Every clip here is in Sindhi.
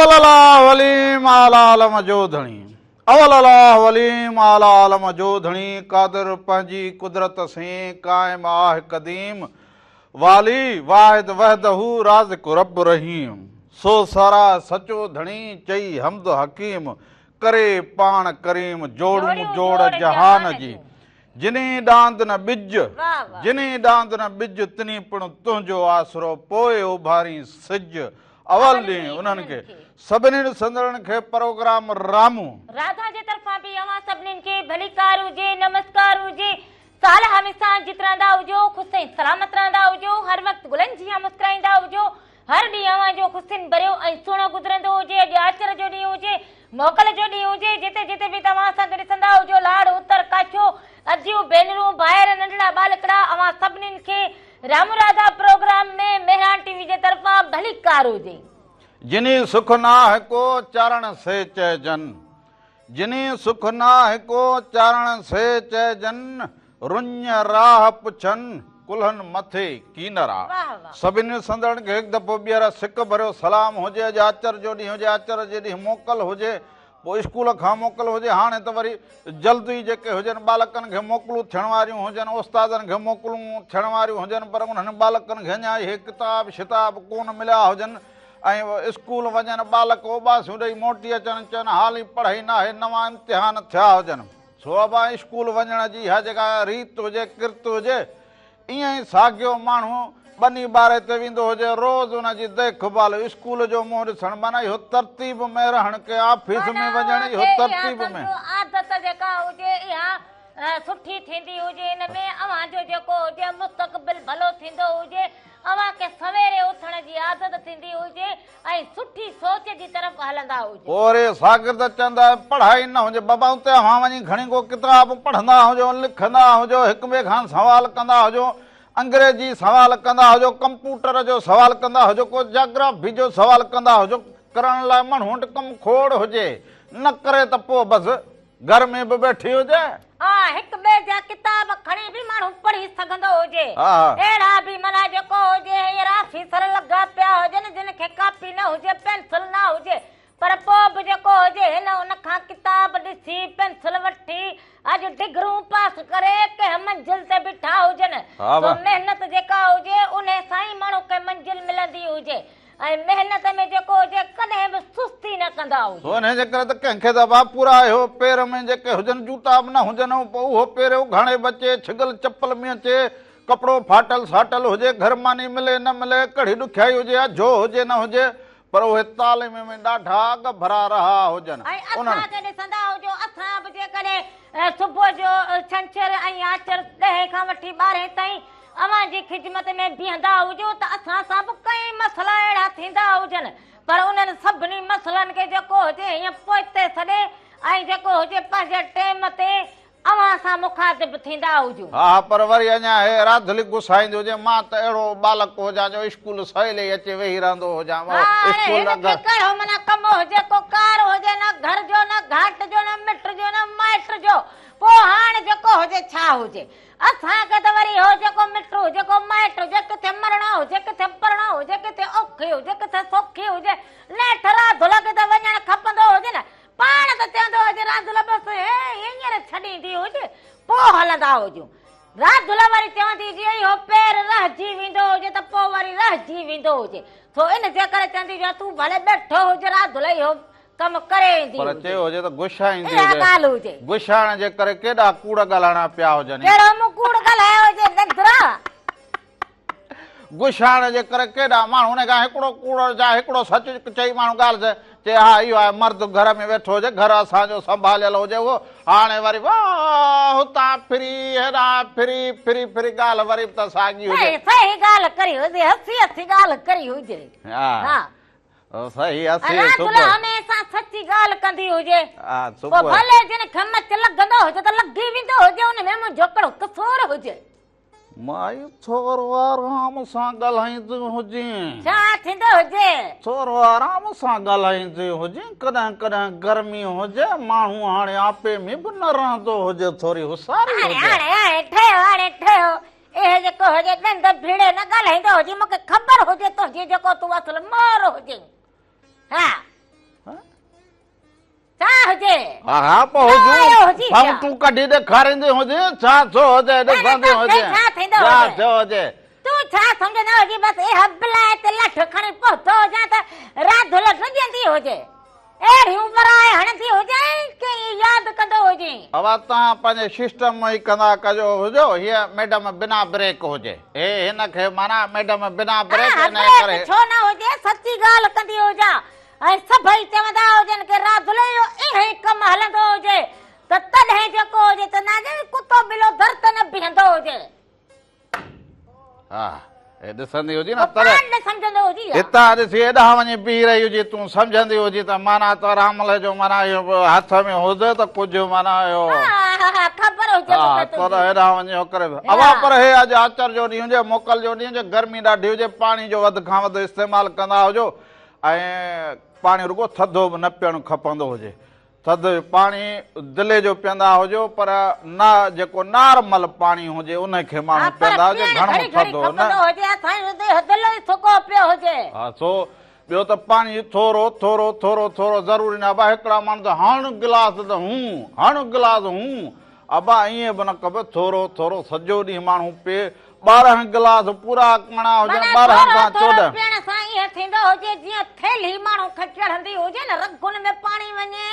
اول الله وليم اعليٰ عالم جو ڌڻي. اول الله وليم اعليٰ عالم جو ڌڻي قادر پنهنجي قدرت سين قائم آه قديم والي واحد وحده رازق رب رحيم سو ساراهه سچو ڌڻي چئي حمد حڪيم ڪري پاڻ ڪريم جوڙون جوڙ جهان جي جنهين ڏاند نه ٻج جنهين ڏاند نه ٻج تنهين پڻ تنهنجو آسرو پوء اڀارين سج اول ڏينهن انهن کي سڀني ڏسندڙن کي پروگرام رامون. راڌا جي طرفان به اوهان سڀنين کي ڀليڪار هجي نمسڪار هجي سال هميشه جت رهندا هجو خوش ۽ سلامت رهندا هجو هر وقت گلن جيان مسڪرائيندا هجو هر ڏينهن اوهان جو خوشين ڀريو ۽ سهڻو گذرندو هجي اڄ آچر جو ڏينهن هجي موڪل جو ڏينهن هجي جتي جتي به توهان اسان کي ڏسندا هجو لاڙ اتر ڪاڇو اديون ڀينرون ڀائر ننڍڙا ٻالڪڙا اوهان سڀنين کي Ramu Radha programme ۾ Mehran T V جي طرفان ڀليڪار هجي. جني سک ناهه ڪو چارڻ سي چئجن. جني سک ناهه ڪو چارڻ سي چئجن. رڃ راهه پڇن ڪلهن مٿي ڪينرا. سڀني سندڙن کي هڪ دفعو ٻيهر سڪ ڀريو سلام هجي. اڄ آچر جو ڏينهن هجي. آچر جي ڏينهن موڪل هجي. پوء اسڪول کان موڪل هجي، هاڻي ته وري جلد ئي جيڪي هجن ٻالڪن کي موڪلون ٿيڻ واريون هجن، استادن کي موڪلون ٿيڻ واريون هجن پر انهن ٻالڪن کي اڃا اهي ڪتاب شتاب ڪونه مليا هجن ۽ اسڪول وڃن ٻالڪ اوٻاسيون ڏئي موٽي اچن چون حالي پڙهائي ناهي نوان امتحان ٿيا هجن سو ابا اسڪول وڃڻ جي اها جيڪا ريت هجي ڪرت هجي ائين ئي ساڳيو ماڻهو ٻني ٻاري تي ويندو هجي، روز ان جي ديک ڀال، اسڪول جو منهن ڏسڻ، معنيٰ اهو ترتيب ۾ رهڻ، ڪنهن آفيس ۾ معنيٰ وڃڻ، اوهان اهو کي اها ترتيب ۾. سمجهو عادت جيڪا هجي اها سٺي ٿيندي هجي، ان ۾ اوهان جو جيڪو هجي مستقبل ڀلو ٿيندو هجي، اوهان کي سويري اٿڻ جي عادت ٿيندي هجي، ۽ سٺي سوچ جي طرف هلندا هجو. پوء وري شاگرد چوندا پڙهائي نه هجي بابا اتي اوهان وڃي کڻي ڪو ڪتاب پڙهندا هجو لکندا هجو هڪ ٻئي کان سوال ڪندا هجو انگريزي سوال ڪندا هجو ڪمپوٽر جو سوال ڪندا هجو ڪو جاگرافي جو سوال ڪندا هجو ڪرڻ لاء ماڻهو وٽ ڪم کوڙ هجي نه ڪري ته پوء بس گهر ۾ به ويٺي هجي. ها هڪ ٻئي جا ڪتاب کڻي به ماڻهو پڙهي سگهندو هجي. اهڙا به معنيٰ جيڪو هجي هينئر آفيسر لڳا پيا هجن جن کي ڪاپي نه هجي پينسل نه هجي پر پوء به جيڪو هجي هن ان کان ڪتاب ڏسي پينسل وٺي اڄ ڊگرون پاس ڪري ڪنهن منزل تي بيٺا هجن. سو محنت جيڪا هجي انهي سان ئي ماڻهو کي منزل ملندي هجي. ۽ محنت ۾ جيڪو هجي ڪڏهن به سستي نه ڪندا هجو. سو انهيء جي ڪري ته ڪنهن کي ته ابا پورا اهو پير ۾ جيڪي هجن جوتا به نه هجن پوء اهو پير اگهاڻي به اچي ڇڳل چپل ۾ اچي ڪپڙو ڦاٽل ساٽل هجي گهر ماني ملي نه ملي ڪهڙي ڏکيائي هجي اجهو هجي نه هجي پر اهي تعليم ۾ ڏاڍا اڳڀرا رها هجن ۽ انهن. اسان کي ڏسندا هجو اسان به جيڪڏهن صبح جو ڇنڇر ۽ آچر ڏهين کان وٺي ٻارهين تائين اوهان جي خدمت ۾ بيهندا هجون ته اسان سان به ڪئين مسئلا اهڙا ٿيندا هجن پر انهن سڀني مسئلن کي جيڪو هجي هيئن پوئتي ڇڏي ۽ جيڪو هجي پنهنجي ٽيم تي اوهان سان مخاطب ٿيندا هجون. ها پر وري اڃا هي راڌلي گسائيندي هجي مان ته اهڙو ٻالڪ هجان جو اسڪول سويل ئي اچي ويهي رهندو هجان ها هاڻي اسڪول هن کي ڪهڙو معنيٰ ڪم هجي ڪو ڪار هجي نه گهر جو نه گهاٽ جو نه مٽ جو نه مائٽ جو پوء هاڻ جيڪو هجي ڇا هجي اسان کي ته وري اهو جيڪو مٽ هجي، ڪو مائٽ هجي، ڪٿي مرڻو هجي، ڪٿي پرڻو هجي، ڪٿي اوکي هجي، ڪٿي سوکي هجي، نيٺ راڌل کي ته وڃڻ کپندو هجي نه. پاڻ ته چوندو هجي راڌل بس هي هينئر ڇڏيندي هجي، پوء هلندا هجون. راڌل وري چوندي هجي اهو پير رهجي ويندو هجي ته پوء وري رهجي ويندو هجي. سو ان جي ڪري چوندي هجي تون ڀلي ٻيٺو هج راڌل اهو ڪم ڪري ايندي پر هجي. چيو هجي ته گشائيندي اها هجي. ڳالهه هجي. گشائڻ جي ڪري ڪيڏا ڪوڙ ڳالهائڻا پيا هجن. ڪهڙو مون ڪوڙ ڳالهايو هجي نندرا. گشائڻ جي ڪري ڪيڏا ماڻهو ان کان هڪڙو ڪوڙ يا هڪڙو سچ چئي ماڻهو ڳالهه چئي ها اهو آهي مرد گهر ۾ ويٺو هجي گهر اسان جو سنڀاليل هجي اهو هاڻي وري واهه هتان ڦري هيڏانهن ڦري ڦري ڦري ڳالهه وري به ته ساڳي هجي. صحيح صحيح ڳالهه ڪري هجي هسي هسي ڳالهه ڪري هجي. ها. صحيح اسي رات صبح لاء هميشه سچي ڳالهه ڪندي هجي. ها پوء صبح ڀلي جن کي مچ لڳندو هجي ته لڳي ويندو هجي ان ۾ منهنجو ڪهڙو قصور هجي. مائي ٿورو آرام سان ڳالهائيندي هجين. ڇا ٿيندو هجي؟ ٿورو آرام سان ڳالهائيندي هجين ڪڏهن ڪڏهن گرمي هجي ماڻهو هاڻي آپي ۾ به نه رهندو هجي ٿوري هوشياري هاڻي هجي. هاڻي هاڻي ٺهيو هاڻي ٺهيو اهي جيڪو هجي ڏند ڀيڙي نه ڳالهائيندو هجين مون کي خبر هجي تنهنجي جيڪو تون اصل مور هجين. ها. ڇا هجي؟ ها ها پوء هجون فائونٽون ڪڍي ڏيکاريندي هجي ڇا ٿيو هجي ڏسندي هجي ڇا ٿيندو ڇا ٿيو هجي؟ تون ڇا سمجهندو هجي بس اها بلائت لٺ کڻي پهتو هجان ته راڌل ڊڄندي هجي اهڙيون ورائي هڻندي هجانء ڪيئن ياد ڪندو هجين. اوا توهان پنهنجي سسٽم مان ئي ڪندا ڪجو هجو هيء ميڊم بنا بريڪ هجي هي هن کي معنيٰ ميڊم بنا بريڪ ها ان جي ڪري. بريڪ ڇو نه هجي سچي ڳالهه ڪندي هجان ۽ سڀئي چوندا هجن ڪي راڌل اهو ائين ئي ڪم هلندو هجي ته تڏهن جيڪو هجي چوندا آهن ڪتو ٻلو در تي نه بيهندو هجي. ها هي ڏسندي هجي نه پوء پاڻ نه سمجهندو هجي ها. هتان ڏسي هيڏانهن وڃي بيهي رهي هجي تون سمجهندي هجي ته معنيٰ ته رامل جو معنيٰ اهو هٿ ۾ هجي ته ڪجهه معنيٰ اهو ها خبر هجي ها مون کي ته تنهنجي. هيڏانهن وڃي اهو ڪري اوا پر هي اڄ آچر جو ڏينهن هجي موڪل جو ڏينهن هجي گرمي ڏاڍي هجي پاڻي جو وڌ کان وڌ استعمال ڪندا هجو ۽ پاڻي رڳو ٿڌو به نه پيئڻ کپندو هجي. ٿڌو پاڻي دلي جو پيئندا هجو پر نه جيڪو نارمل پاڻي هجي ان کي ها ماڻهو پر پيئندا هجي پيئڻ گهڻو گهڙي گهڙي ٿڌو نه. کپندو هجي اسان جو ته دلو ئي سڪو پيو هجي. ها سو ٻيو ته پاڻي ٿورو ٿورو ٿورو ٿورو ضروري نه ابا هڪڙا ماڻهو ته هڻ گلاس ته هون هڻ گلاس هون ابا ائين به نه ڪبو ٿورو ٿورو سڄو ڏينهن ماڻهو پيئي 12 گلاس پورا ڪرڻا هجن معنيٰ 12 ٿورو کان ٿورو 14. پيئڻ سان ائين ٿيندو هجي جيئن ٿيلهي ماڻهو کي چڙهندي هجي نه رڳن ۾ پاڻي وڃي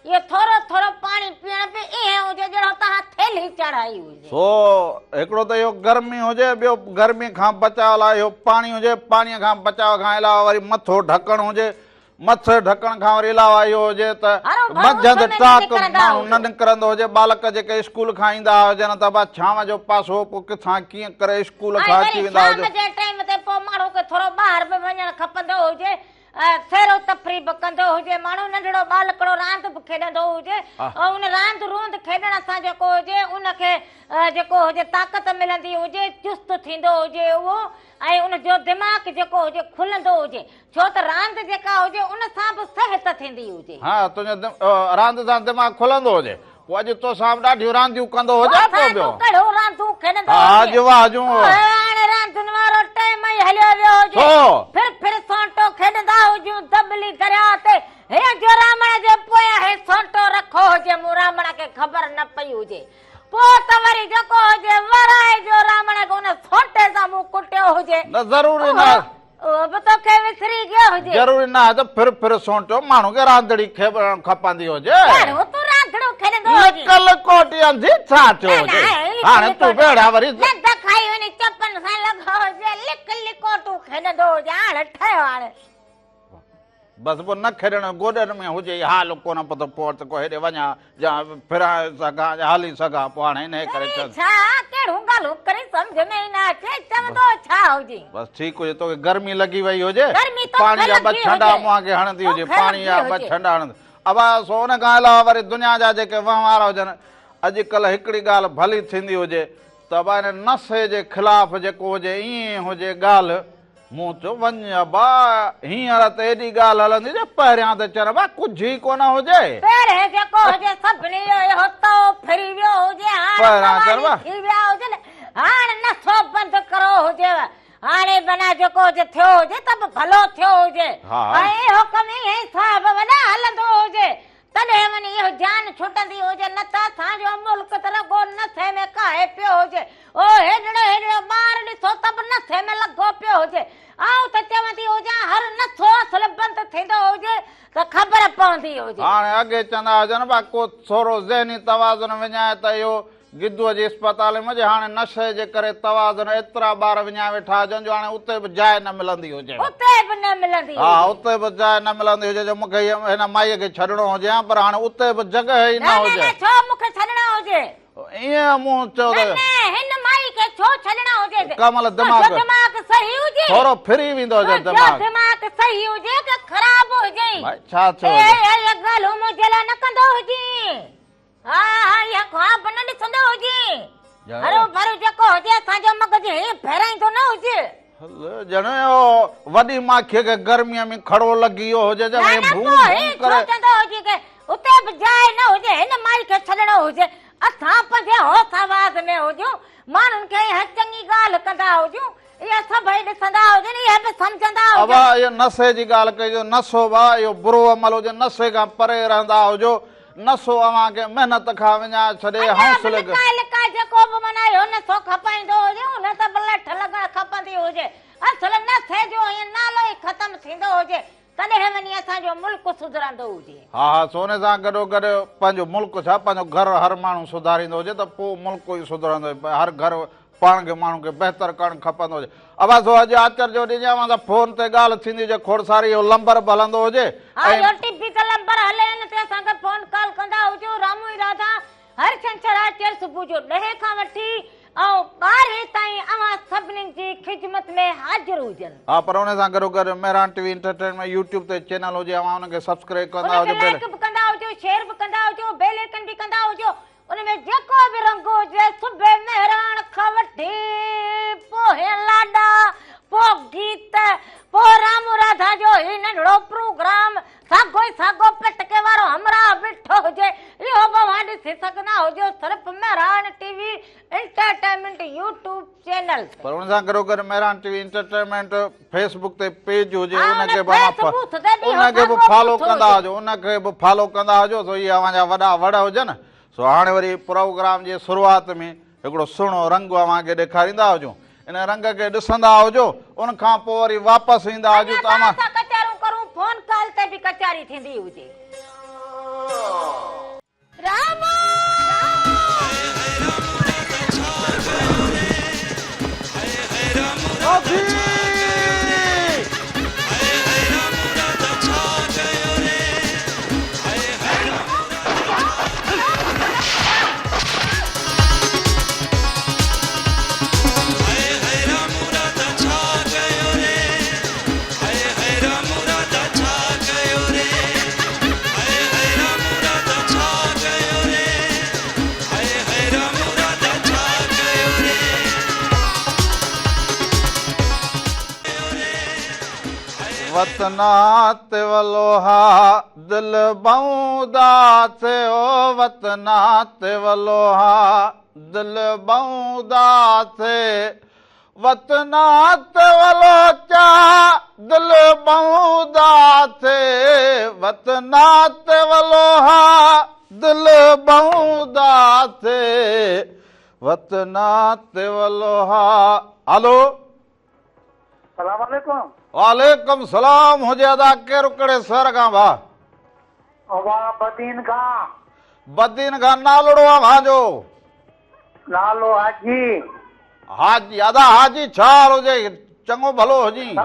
اهو ٿورو ٿورو پاڻي پيئڻ به ائين هجي ڄڻ توهان ٿيلهي چڙهائي هجي. سو هڪڙو ته اهو گرمي هجي ٻيو گرمي کان بچاء لاء اهو پاڻي هجي پاڻي کان بچاء کان علاوه وري مٿو ڍڪڻ هجي مٿي ڍڪڻ کان وري علاوه اهو هجي ته هروڀرو منجهند اس ۾ نه ٽاڪ نڪرندا ماڻهو نه هجو. نڪرندو هجي، ٻالڪ جيڪي اسڪول کان ايندا هجن ته ابا ڇانو جو پاسو پوء ڪٿان ڪيئن ڪري اسڪول ۽ کان وري اچي ويندا شام هجو. جي ٽيم تي پوء ماڻهو کي ٿورو ٻاهر به وڃڻ کپندو هجي، سير و تفريح به ڪندو هجي، ماڻهو ننڍڙو ٻالڪڙو راند به کيڏندو هجي ۽ ان راند روند کيڏڻ سان جيڪو هجي ان کي جيڪو هجي طاقت ملندي هجي، چست ٿيندو هجي اهو ۽ ان جو دماغ جيڪو هجي کلندو هجي. ڇو ته راند جيڪا هجي ان سان به صحت ٿيندي هجي. ها تنهنجو راند سان دماغ کلندو هجي. پوء اڄ توسان به ڏاڍيون رانديون ڪندو هجان پوء مون سان ٻيو. تون ڪهڙو راندون کيڏندو ها هجين. اڄ واهه جون. پوء هاڻي راندين وارو ٽيم ئي هليو ويو هجي. ڇو؟ ڦر ڦر سونٽو کيڏندا هجون دٻلي درياء تي. هي جو رامڻ جي پويان هي سونٽو رکو هجي مون رامڻ کي خبر نه پئي هجي. پوء ته وري جيڪو هجي ورائي جو رامڻ کي ان سونٽي سان مون ڪٽيو هجي. نه ضروري نه. اهو به توکي وسري گيو هجي. ضروري نه آهي ته ڦر ڦر سونٽيو ماڻهو کي راندڙي کيڏڻ کپندي هجي. ڪهڙو تون راندڙو کيڏندو هجين. لڪل ڪوٽي انڌي ڇا ٿيو هجي. هاڻي تون ويڙها وري. لنڌ کائي وڃي چپن سان لڳو هجي. لڪ لڪوٽون کيڏندو هجي. هاڻ ٺهيو هاڻي. بس پوء نه کيڏڻ گوڏن ۾ هجي ئي حال ڪونه پتو پوء ته ڪو هيڏي وڃان يا ڦران سگهان يا هلي سگهان پوء هاڻي انهيء ڪري چوان. ڇا ڪهڙيون ڳالهيون ڪرين سمجهه ۾ ئي نه اچي چوندو ڇا هجين. بس ٺيڪ هجي توکي گرمي لڳي وئي هجي گرمي توکي پاڻي جا ٻه لڳي ڇنڊا هجي. منهن کي هڻندي هجي توکي پاڻي لڳي جا ٻه هجي. ڇنڊا هڻندي ابا سو ان کان علاوه وري دنيا جا جيڪي وهنوار هجن اڄڪلهه هڪڙي ڳالهه ڀلي ٿيندي هجي ته ابا ان نشي جي خلاف جيڪو هجي ائين هجي ڳالهه مون چيو، وڃ ابا، هينئر ته ايڏي ڳالهه هلندي جو پهريان ته چون ابا ڪجهه ئي ڪونه هجي. پهرين جيڪو هجي سڀني جو اهو تئو ڦري ويو هجي، هاڻ پهريان چون موالي ابا. ٿي ويا هجن، هاڻ نشو بند ڪرو هجيو، هاڻي بنا جيڪو هجي ٿيو هجي ته به ڀلو ٿيو هجي ها. ۽ اهو ڪم ائين ئي صاحب وڏا هلندو هجي، تڏهن وڃي اهو جان ڇٽندي هجي، نه ته اسان جو ملڪ ته رڳو نشي ۾ ڪاهي پيو هجي. او هيڏڙو هيڏڙو ٻار ڏسو ته به نشي ۾ لڳو پيو هجي. آئون ته چوندي هجان هر نشو اصل بند ٿيندو هجي ته خبر پوندي هجي. هاڻي اڳي چوندا هجن ڀا ڪو ٿورو ذهني توازن وڃائي ته اهو گدوء جي اسپتال ۾ هجي، هاڻي نشي جي ڪري توازن ايترا ٻار وڃائي ويٺا هجن جو هاڻي اتي به جاء نه ملندي هجي. اتي به نه ملندي ها هجي. اتي به جاء نه ملندي هجي جو مون کي هن مائيء کي ڇڏڻو هجي ها پر هاڻي اتي به جڳهه ئي نه نه نه هجي. نه ڇو مون کي ڇڏڻو هجي. ائين مون چيو نه ته. نه هن مائي کي ڇو ڇڏڻو هجي. ڪمل دماغ. تنهنجو دماغ صحيح هجي. ٿورو ڦري ويندو هجي دماغ. تنهنجو دماغ صحيح هجي ڪه خراب هجي. ڀائي ڇا ٿيو هجي. اي اي ڳالهيون منهنجي لاء نه ڪندو هجين. ها ها اها خواب نه ڏسندو هجين. هروڀرو جيڪو هجي اسان جو مغز هيئن ڦيرائيندو نه هجي. ڄڻ اهو وڏي ماکيء کي گرميء ۾ کڙو لڳي ويو هجي نه ڄڻ نه ڀون پوء ڀون هيئن ڇو ڪري. چوندو هجين ڪه اتي به جاء نه هجي هن مائي کي ڇڏڻو هجي. اسان پنهنجي هوش آواز ۾ هجون ماڻهن کي اها چڱي ڳالهه ڪندا هجون. اها سڀئي ڏسندا هجن، اهي به سمجهندا هجن. ابا اهو نشي جي ڳالهه ڪئي جو نشو با اهو برو عمل هجي، نشي کان پري رهندا هجو، نشو اوهان کي محنت کان وڃائي ڇڏي، اڃا به حوصلي کي. لڪائي لڪائي جيڪو به معنيٰ اهو نشو کپائيندو هجي، ان تي به لٺ لڳڻ کپندي هجي. اصل نشي جو ائين نالو ئي ختم ٿيندو هجي، تڏهن وڃي اسان جو ملڪ سڌرندو هجي. ها ها سوني سان گڏو گڏ پنهنجو ملڪ ڇا پنهنجو گهر هر ماڻهو سڌاريندو هجي ته پوء ملڪ ئي سڌرندو هجي. هر گهر پاڻ کي ماڻهو کي بهتر ڪرڻ کپندو هجي. ابا سو اڄ آچر جو ڏينهن اوهان سان فون تي ڳالهه ٿيندي هجي کوڙ ساري اهو لمبر به هلندو هجي ها ۽ اهو ٽي پي ته لمبر هلي ان تي اسان کي فون ڪال ڪندا هجو. رامو ۽ راڌا هر ڇنڇر آچر صبح جو ڏهين کان وٺي ۽ ٻارهين تائين اوهان سڀنين جي خدمت ۾ حاضر هجن. ها پر ان سان گڏو گڏ Mehran T V entertainment YouTube تي چينل هجي اوهان ان کي سبسڪرائيب ڪندا ان کي هجو بيل لائيڪ به ڪندا هجو شيئر به ڪندا هجو بيل آئيڪن به ڪندا هجو ان ۾ جيڪو به رنگ هجي صبح مهراڻ کان وٺي پوء لاڏا پوء گيت پوء رامو راڌا جو هي ننڍڙو پروگرام ساڳو ئي ساڳو پٽڪي وارو همراهه بيٺو هجي اهو به اوهان ڏسي سگهندا هجو صرف Mehran T V entertainment YouTube channel تي. پر ان سان گڏوگڏ Mehran T V entertainment Facebook تي پيج هجي ها ان ان کي به اوهان فيس بوٿ تي به ان اهو کي به ساڳو فالو بوٿ ڪندا هجي. هجو ان کي به فالو ڪندا هجو سو اهي اوهان جا وڏا وڙ هجن سو هاڻي وري پروگرام جي شروعات ۾ هڪڙو سهڻو رنگ اوهان کي ڏيکاريندا هجون ان رنگ کي ڏسندا هجو ان کان پوء وري واپس ايندا هجون اڃا ته توهان اوهان. سان ڪچهريون ڪرون فون ڪال تي به ڪچهري ٿيندي هجي. راما! وطنا تي ولوها دل بوندا ٿي او وطنا تي ولوها دل بوندا ٿي وطنا تي ولوچا دل بوندا ٿي وطنا تي ولوها دل بوندا ٿي وطنا تي ولوها. هلو سلام عليڪم. وعليڪم سلام هجي ادا ڪير ڪهڙي شهر کان ڀا؟ ابا بدين کان. بدين کان نالڙو اوهان جو؟ نالو حاجي. حاجي ادا حاجي ڇا حال هجي چڱو ڀلو هجين؟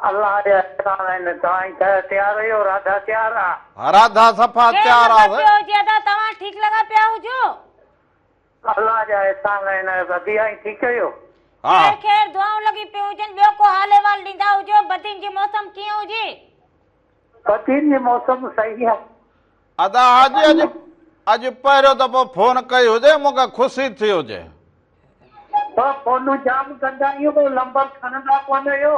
الله جي احسان آهن توهان ئي تيار آهيو راڌا تيار آ؟ راڌا صفا خير تيار آ. لڳو پيو هجي ادا توهان ٺيڪ لڳا پيا هجو؟ الله جا احسان آهن وڌيا ۽ ٺيڪ آهيو. ها. خير خير دعائون لڳي پيون هجن ٻيو ڪو حال احوال ڏيندا هجو بدين جي موسم ڪيئن هجي. بدين جي موسم صحيح آهي. ادا حاجي اڄ اڄ پهريون دفعو فون ڪئي هجي مون کي خوشي ٿي هجي. پر فونون جام ڪندا آهيون پر لمبر کڻندا ڪونه آهيو.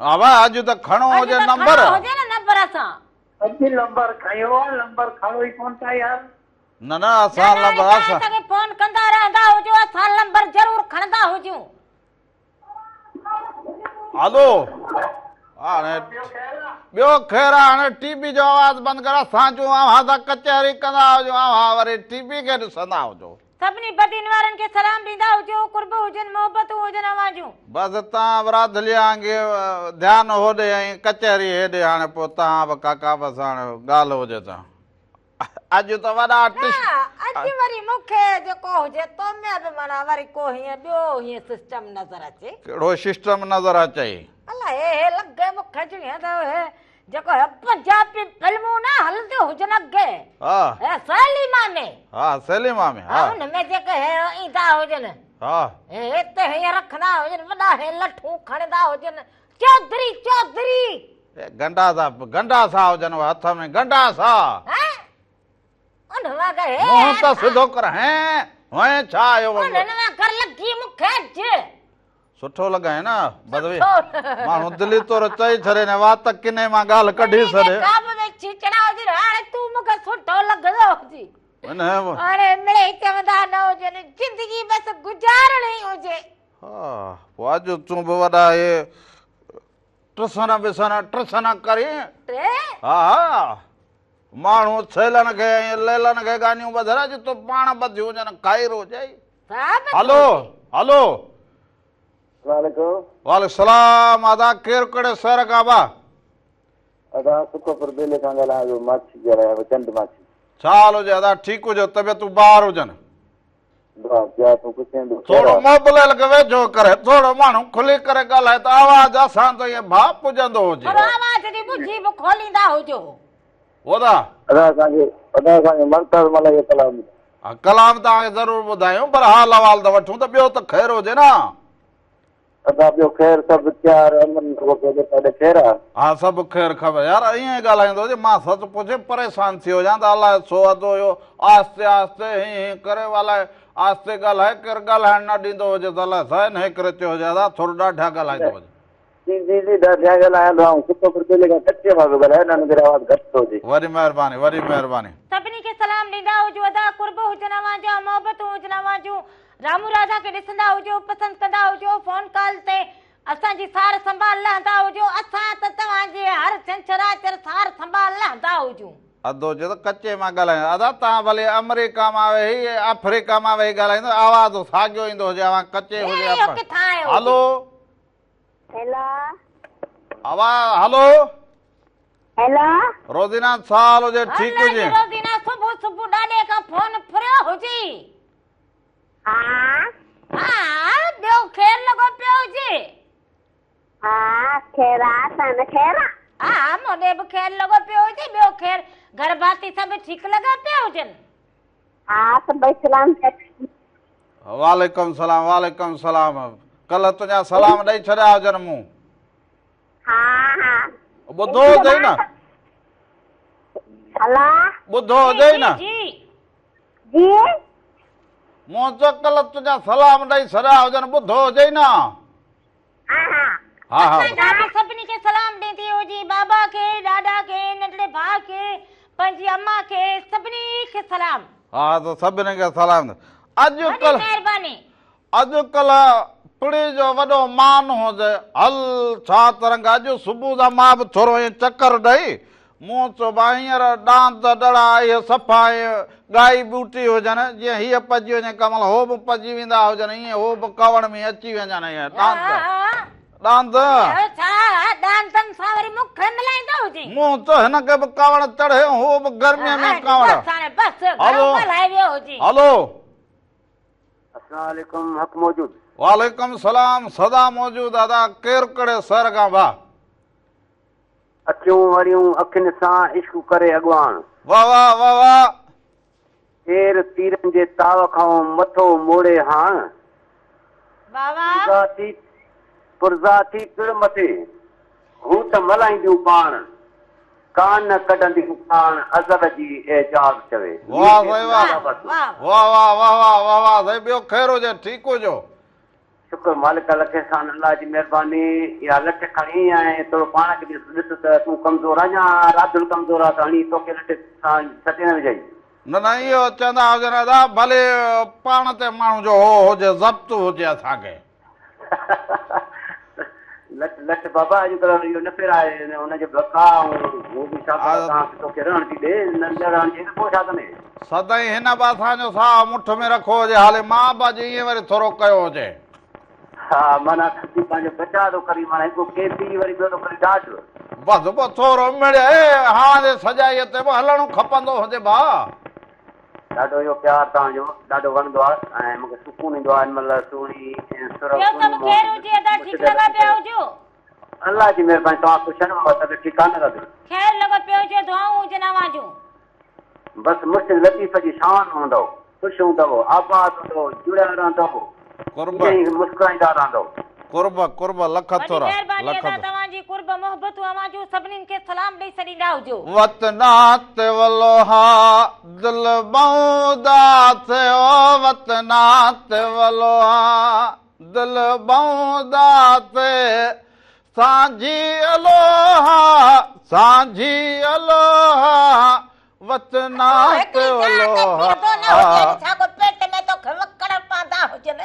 ها ڀاء اڄ ته کڻو اڄ هجي ته نمبر. کڻو هجي نه نمبر اسان. اڄ لمبر کنيو آهي لمبر کڻو ئي ڪونه ٿا يار. نه نه اسان نه نه لمبر توهان اسان. اسان کي فون ڪندا رهندا هجو اسان لمبر ضرور کڻندا هجون. هلو هاڻي ٻيو خير آ هاڻي ٽي وي جو آواز بند ڪر اسان چون اوهان سان ڪچهري ڪندا هجون اوهان وري ٽي وي کي ڏسندا هجو. سڀني بدين وارن کي سلام ڏيندا هجو قرب هجن محبتون هجن اوهان جون. بس تان برادلي آنگي ڌيان هوڏي ۽ ڪچهري هيڏي هاڻي پوء تان به ڪاڪا بس هاڻي ڳالهه هجي ته. اڄ ته وڏا نه اڄ وري مون کي جيڪو هجي تو ۾ به معنيٰ وري ڪو هيئن ٻيو هيئن سسٽم نظر اچي. ڪهڙو سسٽم نظر اچئي؟ الا هي هي لڳي مون کي جيئن ته هي جيڪو هي پنجابي فلمون نه هلنديون هجن اڳي. ها. هي سئليما ۾. ها سئليما ۾ ها. ان ۾ جيڪي هي ايندا هجن. ها. هي هتي هيئن رکندا هجن وڏا هي لٺون کڻندا هجن چوڌري چوڌري. گنڊا سا گنڊا سا هجن هٿ ۾ گنڊا سا. ان وانگر هي منهن ته سڌو ڪر هين هئين ڇا آيو انهن وانگر لڳي مون کي اڄ. سٺو لڳائين نه بدوي ماڻهو دلي طور چئي ڇڏي نه وات ڪني مان ڳالهه ڪڍي ڇڏي. ڪاب ۾ ڇيچڙا هجن هاڻي تون مون کي سٺو لڳندو هجي. هاڻي مڙئي چوندا نه هجن زندگي بس گذارڻ ئي هجي. ها پوء اڄ تون به وڏا اهي ٽسن بسن ٽسن ڪرين. ٽي؟ ها ها ماڻهو ڇيلن کي ۽ ليلن کي ڳانيون ٻڌن اڄ تون پاڻ ٻڌيون هجن خير هجئي. هلو هلو. وعليڪم. وعليڪم سلام ادا ڪير ڪهڙي شهر کان ڀا. ادا سکوپور ٻيلي کان ڳالهايان پيو ماڇي ڳالهايان پيو چند ماڇي. ڇا حال هجي ادا ٺيڪ هجو طبيعتون بهار هجن. ٿورو موبلائل کي ويجهو ڪري ٿورو ماڻهو کلي ڪري ڳالهائي ته آواز اسان تائين ڀا پڄندو هجي. ٿورو آواز جي ٻجهي به کوليندا هجو. ادا. ادا اسان کي ادا اسان کي مرتض ملڪ جو ڪلام ٻڌايو. ها ڪلام توهان کي ضرور ٻڌايون پر حال احوال ته وٺون ته ٻيو ته خير هجي نه. ادا ٻيو خير سڀ تيار امن لڳو پيو هجي تاڏي خير آ. ها سڀ خير خبر يار ائين ڳالهائيندو هجي مان سچ پڇين پريشان ٿي هجان ته الائي ڇو ادو اهو آهستي آهستي هين هين ڪري الائي آهستي ڳالهائي ڪير ڳالهائڻ نه ڏيندو هجي ته الائي سائين هيڪري چيو هجي ادا ٿورو ڏاڍيان ڳالهائيندو هجي. جي جي جي ڏاڍيان ڳالهايان ٿو آئون سٺو پر ٻيلي کان ڪچي مان پيو ڳالهايان نه ان ڪري آواز گهٽ ٿو اچي. وڏي مهرباني وڏي مهرباني. سڀني کي سلام ڏيندا هجو ادا قرب هجن اوهان جا محبتون هجن اوهان جون رامو راڌا کي ڏسندا هجو پسند ڪندا هجو فون ڪال تي اسان جي سار سنڀال لهندا هجو اسان ته توهان جي هر ڇنڇر آچر سار سنڀال لهندا هجون. ادو چئي ٿو ڪچي مان ڳالهايان ادا توهان ڀلي آمريڪا مان ويهي آفريڪا مان ويهي ڳالهائيندو آواز ساڳيو ايندو هجي اوهان ڪچي هجي اهو ڪٿان آيو هجي. هلو. هيلو. آواز هلو. هيلو. روزينا ڇا حال هجي ٺيڪ هجي. هل اڄ روزينا صبح صبح ڏاڏي کان فون ڦريو هجي. ها. ها ٻيو خير لڳو پيو هجي. ها خير آ اسان نه خير آ. ها مون ڏي به خير لڳو پيو هجي ٻيو خير گهر ڀاتي سڀ ٺيڪ لڳا پيا هجن. ها سڀئي سلام چون. وعليڪم سلام وعليڪم سلام ڪلهه تنهنجا سلام ڏئي ڇڏيا هجن مون. ها ها. ٻڌو هجئي نه. هلا. ٻڌو هجئي نه. جي جي. مون چيو ڪلهه تنهنجا سلام ڏئي ڇڏيا هجن ٻڌو هجئي نه. ها ها. ها ها. اسان جا به سڀني کي سلام ڏيندي هجي بابا کي ڏاڏا کي ننڍڙي ڀاء کي پنهنجي اما کي سڀني کي سلام. ها ته سڀني کي سلام اڄ وڏي ڪلهه مهرباني. اڄ ڪلهه پڙي جو وڏو مان هجي هل ڇا ترنگ اڄ صبح سان مان به ٿورو ائين چڪر ڏئي مون چيو ڀا هينئر ڏاند ڏڙا اهي صفا ائين ڳائي ٻوٽي هجن جيئن هيء پڄي وڃي ڪنهن مهل هو به پڄي ويندا هجن ائين هو به ڪاوڙ ۾ اچي وڃن ائين ڏاند ڏاند. ڇا ڏاندن سان وري مون کي ملائيندو هجين. مون چيو هن کي به ڪاوڙ چڙهي ۽ هو به گرميء ۾ ڪاوڙ. بس هاڻي بس گهڻو ڳالهائي ويو هجين. هلو. السلام عليڪم حق موجود. وعليڪم السلام سدا موجود ادا ڪير ڪهڙي شهر کان ڀا. اکيون وڙيون اکين سان عشق ڪري اڳواڻ. واه واه واه واه. ڪير تيرن جي تاو کان مٿو موڙي هاڻ. واه واه. پرزا ٿي پڙ مٿي هو ته ملهائينديون پاڻ. ڪا نه ڪڍنديون ڪاڻ ازل جي اعجاز چوي. واه سائين واه واه واه واه واه واه واه سائين ٻيو خير هجي ٺيڪ هجو. شڪر مالڪ لک احسان الله جي مهرباني اها لٺ کڻي ۽ ٿورو پاڻ کي به ڏس ته تون ڪمزور آهين يا راڌل ڪمزور آهي ته هڻي توکي لٺ سان سٽي نه وجهئي. نه نه اهو چوندا هجن ادا ڀلي پاڻ تي ماڻهو جو هو هجي ضبط هجي اسان کي. لٺ لٺ بابا اڄ ڪلهه اهو نه ڦيرائي ان جو بقا ۽ هو به ڇا ڪري توهان کي توکي رهڻ ٿي ڏي نه رهڻ ڏي ته پوء ڇا ڪندي. سدائين هن به اسان جو ساهه مٺ ۾ رکو هجي هالي مان به اڄ ائين وري ٿورو ڪيو هجي. ها معنيٰ تون پنهنجو بچاء ٿو ڪرين معنيٰ هڪ ڪيفي وري ٻيو ٿو ڪرين ڏاڍ. بس پوء ٿورو مڙئي هان جي سڄائيء تي به هلڻو کپندو هجي ڀاء. ڏاڍو اهو پيار توهان جو ڏاڍو وڻندو آهي ۽ مون کي سڪون ايندو آهي هن مهل سهڻي سر ٻيو سڀ خير هجي ادا ٺيڪ لڳا پيا هجو. الله جي مهرباني توهان خوش آهيو نه طبيعت ٺيڪ آهي نه دادو. خير لڳو پيو هجي دعائون هجن اوهان جون. بس مرشد لطيف جي شان هوندؤ خوش هوندؤ آباد هوندؤ جڙيا رهندؤ قرب ائين ئي مسڪرائيندا رهندؤ. قرب قرب لک وڏي ٿورا مهرباني لک ادا توهان جي قرب محبتون اوهان جون سڀنين کي سلام ڏئي ڇڏيندا هجو. وطنا تي ولوها دل بوندا ٿيو وطنا تي ولوها دل بوندا ٿي سانجهي الوها سانجهي الوها وطنا تي هڪڙي جاء تي ولوها. بيهندو نه هجين ڇا ڪو پيٽ ۾ توکي وڪڙ پاندا هجن.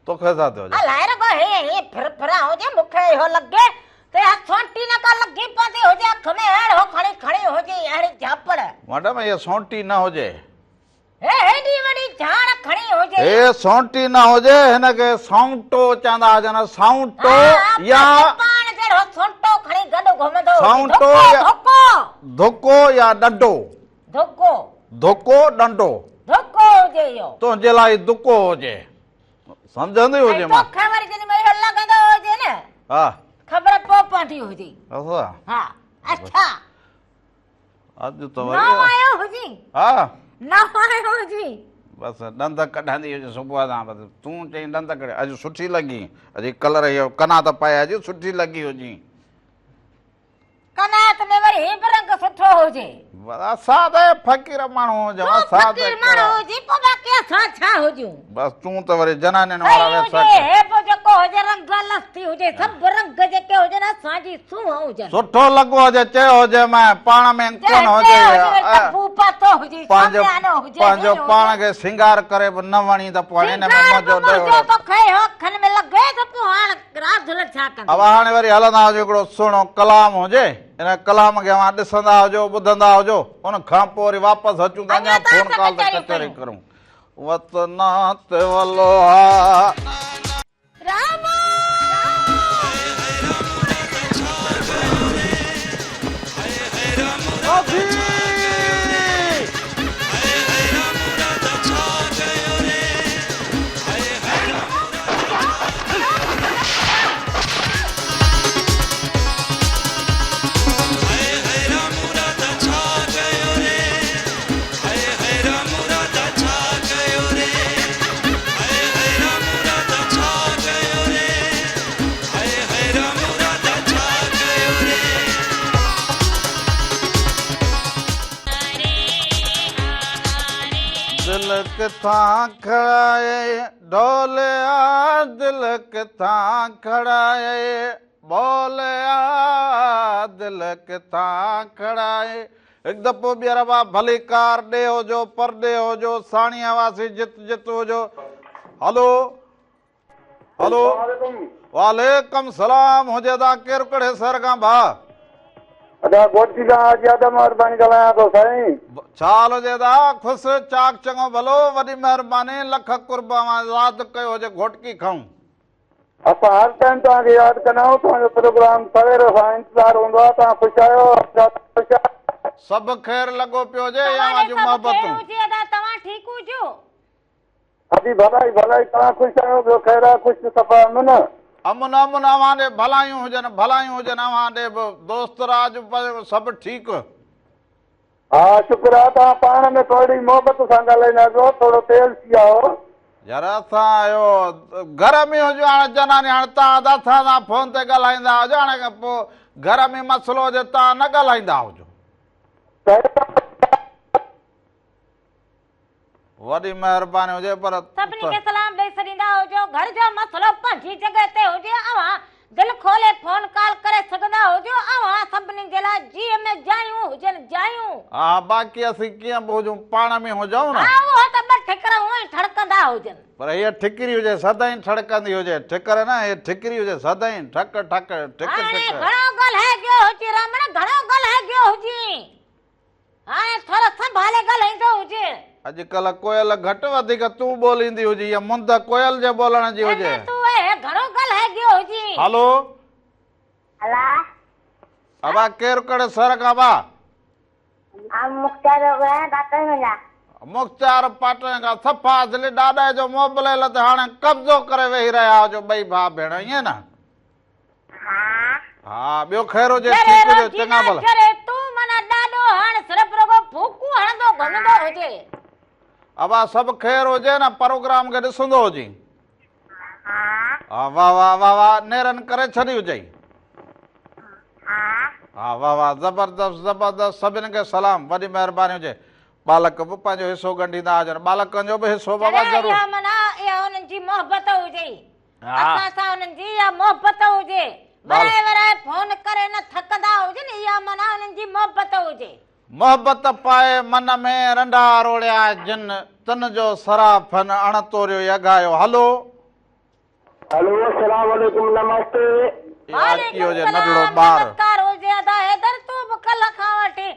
توکي ڇا ٿيو هجي؟ الائي رڳو هي هي ڦر ڦران هجي مون کي اهو لڳي ته اها سونٽي نه ڪا لڳي پوندي هجي اک ۾ اهڙو کڻي کڻي هجي اهڙي جهاپڙ. ميڊم هيء سونٽي نه هجي. هي هيڏي وڏي جهاڙ کڻي هجي. هي سونٽي نه هجي هن کي سائونٽو چوندا هجن سائونٽو يا. پاڻ جهڙو سونٽو کڻي گڏ گهمندو هجي. سائونٽو يا ڌڪو ڌڪو يا ڏنڊو. ڌڪو. ڌڪو ڏنڊو. ڌڪو هجي اهو. تنهنجي لاء دڪو هجي. سمجهندي هجي مان. توکي وري جيڏي مهل اهو لڳندو هجي نه. ها. خبر پوء پوندي هجي. اڇا. ها اڇا. اڄ ته وري. نئون آيو هجي. ها. نئون آيو هجي. بس ڏند ڪڍندي هجي صبح سان بس تون چئين ڏند ڪڍ اڄ سٺي لڳي اڄ ڪلر اهو ڪنات پائي اڄ سٺي لڳي هجي. ڪنات ۾ وري هي به رنگ سٺو هجي. اسان ته فقير ماڻهو هجون. تون فقير ماڻهو هجين پوء باقي اسان ڇا هجون. بس تون ته وري جنانين وارا ويسا هجي هي به جيڪو هجي رنگ الستي هجي سڀ رنگ جيڪي هجن اسان جي سونهن هجن. سٺو لڳو هجي چيو هجي مين پاڻ ۾ ڪونه هجي تنبو پاتو هجي شاميانو هجي پنهنجو پاڻ کي سينگار ڪري به نه وڻي ته پوء هاڻي هن ۾ منهنجو ڏيهه توکي اکين ۾ لڳي ته پوء هاڻ راڌل ڇا ڪندي. اوهان هاڻي وري هلندا هجو هڪڙو سهڻو ڪلام هجي ان ڪلام کي اوهان ڏسندا هجو ٻڌندا هجو ان کان پوء وري واپس اچون ته اڃا فون ڪال تي ڪچهري ڪرون وطنا تي ولوها. راما. دل ڪٿان کڻائي ڍوليا دل ڪٿان کڻائي ٻوليا دل ڪٿان کڻائي هڪ دفعو ٻيهر وا ڀليڪار ڏيهه هجو پرڏيهه هجو ساڻيهه واسي جت جت هجو هلو هلو وعليڪم سلام هجي ادا ڪير ڪهڙي شهر کان ڀاء. ادا گهوٽڪي کان حاجي آدم عرباڻي ڳالهايان ٿو سائين. ڇا حال هجي ادا خوش چاڪ چڱو ڀلو وڏي مهرباني لک قرب اوهان ياد ڪيو هجي گهوٽڪي کائون. اسان هر ٽائيم توهان کي ياد ڪندا آهيون توهان جو پروگرام سوير سان انتظار هوندو آهي توهان خوش آهيو اسان خوش آهيون. سڀ خير لڳو پيو هجي توهان اوهان ڏي جون سڀ خير محبتون. هجي ادا توهان ٺيڪ هجو. ادي ڀلائي ڀلائي توهان خوش آهيو ٻيو خير آهي خوش صفا امن. امن امن اوهان ڏي ڀلايون هجن ڀلايون هجن اوهان ڏي به دوست راڄ سڀ ٺيڪ. ها شڪر آ توهان پاڻ ۾ ٿورڙي محبت سان ڳالهائيندا ڪيو ٿورو تيز ٿي ويا آهيو. يار اسان اهو گهر ۾ هجون هاڻي جناني هاڻي توهان ته اسان سان فون تي ڳالهائيندا هجو هاڻي پوء گهر ۾ مسئلو هجي توهان نه ڳالهائيندا هجو. وڏي مهرباني هجي پر. سڀني کي سلام ڏئي ڇڏيندا هجو گهر جو مسئلو پنهنجي جڳهه تي هجي اوهان دل کولي فون ڪال ڪري سگهندا هجو اوهان سڀني جي لاء جيء ۾ جايون هجن جايون. ها باقي اسين ڪيئن به هجون پاڻ ۾ هجون نه. ها اهو ته ٻه ٺڪر هونئن ئي ٺڙڪندا هجن. پر هيء ٺڪري هجي سدائين ٺڙڪندي هجي ٺڪر نه هيء ٺڪري هجي سدائين ٺڪ ٺڪ ٺڪ هاڻي ٺڪ. گهڻو ڳالهائي گيو هجين رامڻ گهڻو ڳالهائي گيو هجين. هاڻي ٿورو سنڀالي ڳالهائيندو هجي. اڄڪلهه ڪوئل گهٽ وڌيڪ تون ٻوليندي هجي يا مند ڪوئل جي ٻولڻ جي هجي. نه تون اهي گهڻو ڳالهائي گيو هجين. هلو. هلا. ابا ڪير ڪهڙي شهر کان ابا؟ آئون مختيار ڳالهايان پاٽڻ کان. مختيار پاٽڻ کان صفا اصلي ڏاڏي جو موبليل تي هاڻي قبضو ڪري ويهي رهيا هجو ٻئي ڀاء ڀيڻ ائين نه؟ ها. ها ٻيو خير هجي جري ٺيڪ هجي روجي چڱا نه ڀلا. جري تون معنيٰ ڏاڏو هاڻ صرف رڳو ڦوڪون هڻندو گهمندو هجي. ابا سڀ خير هجي نه پروگرام کي ڏسندو هجين. ها. ها واه واه واه واه نيرن ڪري ڇڏي هجئي. ها. ها واه واه زبردست زبردست سڀن کي سلام وڏي مهرباني هجي ٻالڪ به پنهنجو حصو ڳنڍيندا هجن ٻالڪن جو به حصو بابا جڏهن ضرور. اها معنيٰ اها انهن جي محبت هجئي. ها. اسان سان انهن جي اها محبت هجي. ورائي ورائي فون ڪري نه ٿڪندا هجن اها معنيٰ انهن جي محبت هجي. محبت پائي من ۾ رنڍا روڙيا جن، تن جو سرافن اڻ توريو اگهايو. هلو. هلو السلام عليڪم نمستي. اهو وعليڪم هجي ننڍڙو سلام ٻار. نمسڪار هجي ادا حيدر تون به ڪلهه کان وٺي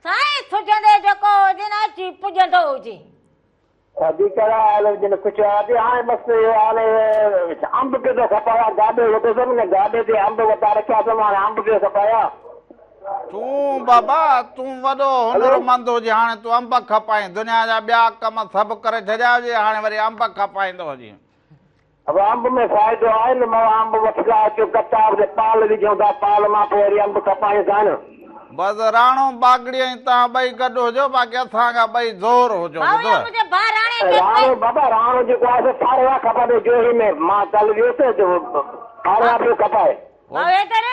سائين سجهندي جيڪو هجي نه اچي پڄندو هجين. ادي ڪهڙا حال هجن خوش آهيو ادي هاڻي بس اهو حال انب پيو ٿو کپايان گاڏو وڌو اٿم نه گاڏي تي انب وڌا رکيا اٿم هاڻي انب پيو کپايان. تون بابا تون وڏو هلو. هنرمند هجين هاڻي تون انب کپائين دنيا جا ٻيا ڪم سڀ ڪري ڇڏيا هجي هاڻي وري انب کپائيندو هجين. ابا انب ۾ فائدو آهي نه مئا انب وٺندا اچو ڪچا به پال وجهون ٿا پال مان پوء وري انب کپايون ٿا نه. بس راڻو باگڙي ۽ توهان ٻئي گڏ هجو باقي اسان کان ٻئي زور هجو ڀائو ٻڌو. اهو منهنجي ڀاء راڻي کي راڻو بابا راڻو جيڪو آهي سو ڦاڙها کپائي جوهي ۾ مان ڪل ويس ته ڦاڙها پيو کپائي. ڀائو حيدر.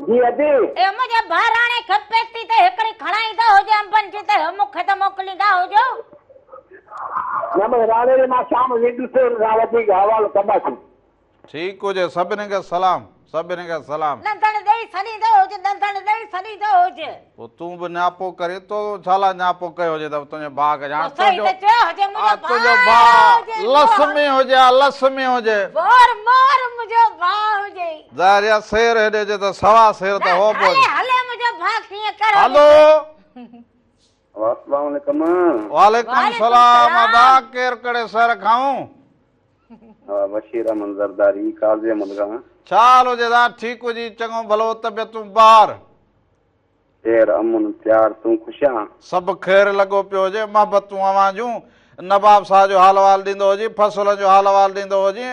جي ادي. اهو منهنجي ڀاء راڻي کي پيتي ته هڪڙي کڻائيندا هجي انبن جي ته مون کي ته موڪليندا هجو. نه بس راڻي ڏي مان شام ويندس ان سان وڌيڪ حوالو ڪنداسين. ٺيڪ هجي سڀني کي سلام سڀني کي سلام. ڏندڻ ڏئي سڏيندو هج ڏندڻ ڏئي سڏيندو هج. پوء تون به نياپو ڪرين تو ڇا لاء نياپو ڪيو هجي ته تنهنجي ڀاء کي ڄاڻ پوء سائين تنهنجو ته چيو هجي آ منهنجو تنهنجو ڀاء ڀاء هجي لس مور ۾ هجي آ لس ۾ هجي. مور مور منهنجو ڀاء هجي. ظاهر آ سير هيڏي هجي ته سوا سير ته نه هو به هلي هجي. هلي منهنجو ڀاء ڪيئن ڪر هلو. السلام عليڪم. وعليڪم وعليڪم سلام ادا سلام. ڪير ڪهڙي شهر کائون. ها بشير احمد زرداري قاضي احمد کان. ڇا حال هجي ادا ٺيڪ هجي چڱو ڀلو طبيعتون بهار. خير امن پيار تون خوش آن. سڀ خير لڳو پيو هجي محبتون اوهان جون نواب صاحب جو حال احوال ڏيندو هجي فصلن جو حال احوال ڏيندو هجي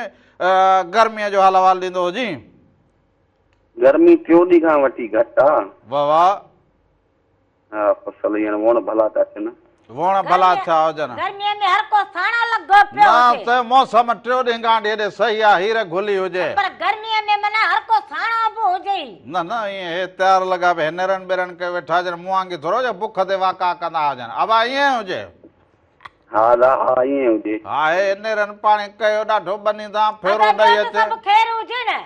گرمي جو حال احوال ڏيندو هجي. گرمي ٽيون ڏينهن کان وٺي گهٽ آ. واه واه. ها فصل هينئر ووڻ ڀلا ٿا ٿين. ووڻ ڀلا ٿيا هجن. گرميء ۾ هر ڪو ساڻا لڳو پيو نه هجي. ته موسم ٽيو ڏينهن کان هيڏي صحيح آ هير گهلي هجي. پر گرميء ۾ معنيٰ هر ڪو ساڻو به هجي ئي. نه نه ائين هي تيار لڳا پيا نيرن ٻيرن ڪيو ويٺا هجن مون وانگي ٿورو جو بک تي واڪا ڪندا هجن ابا ائين هجي. ها ادا ها ائين هجي. ها هي نيرن پاڻي ڪيو ڏاڍو ٻني تان ڦيرو ادا ڏئي ٻيو ته اچ. سڀ خير هجي نه.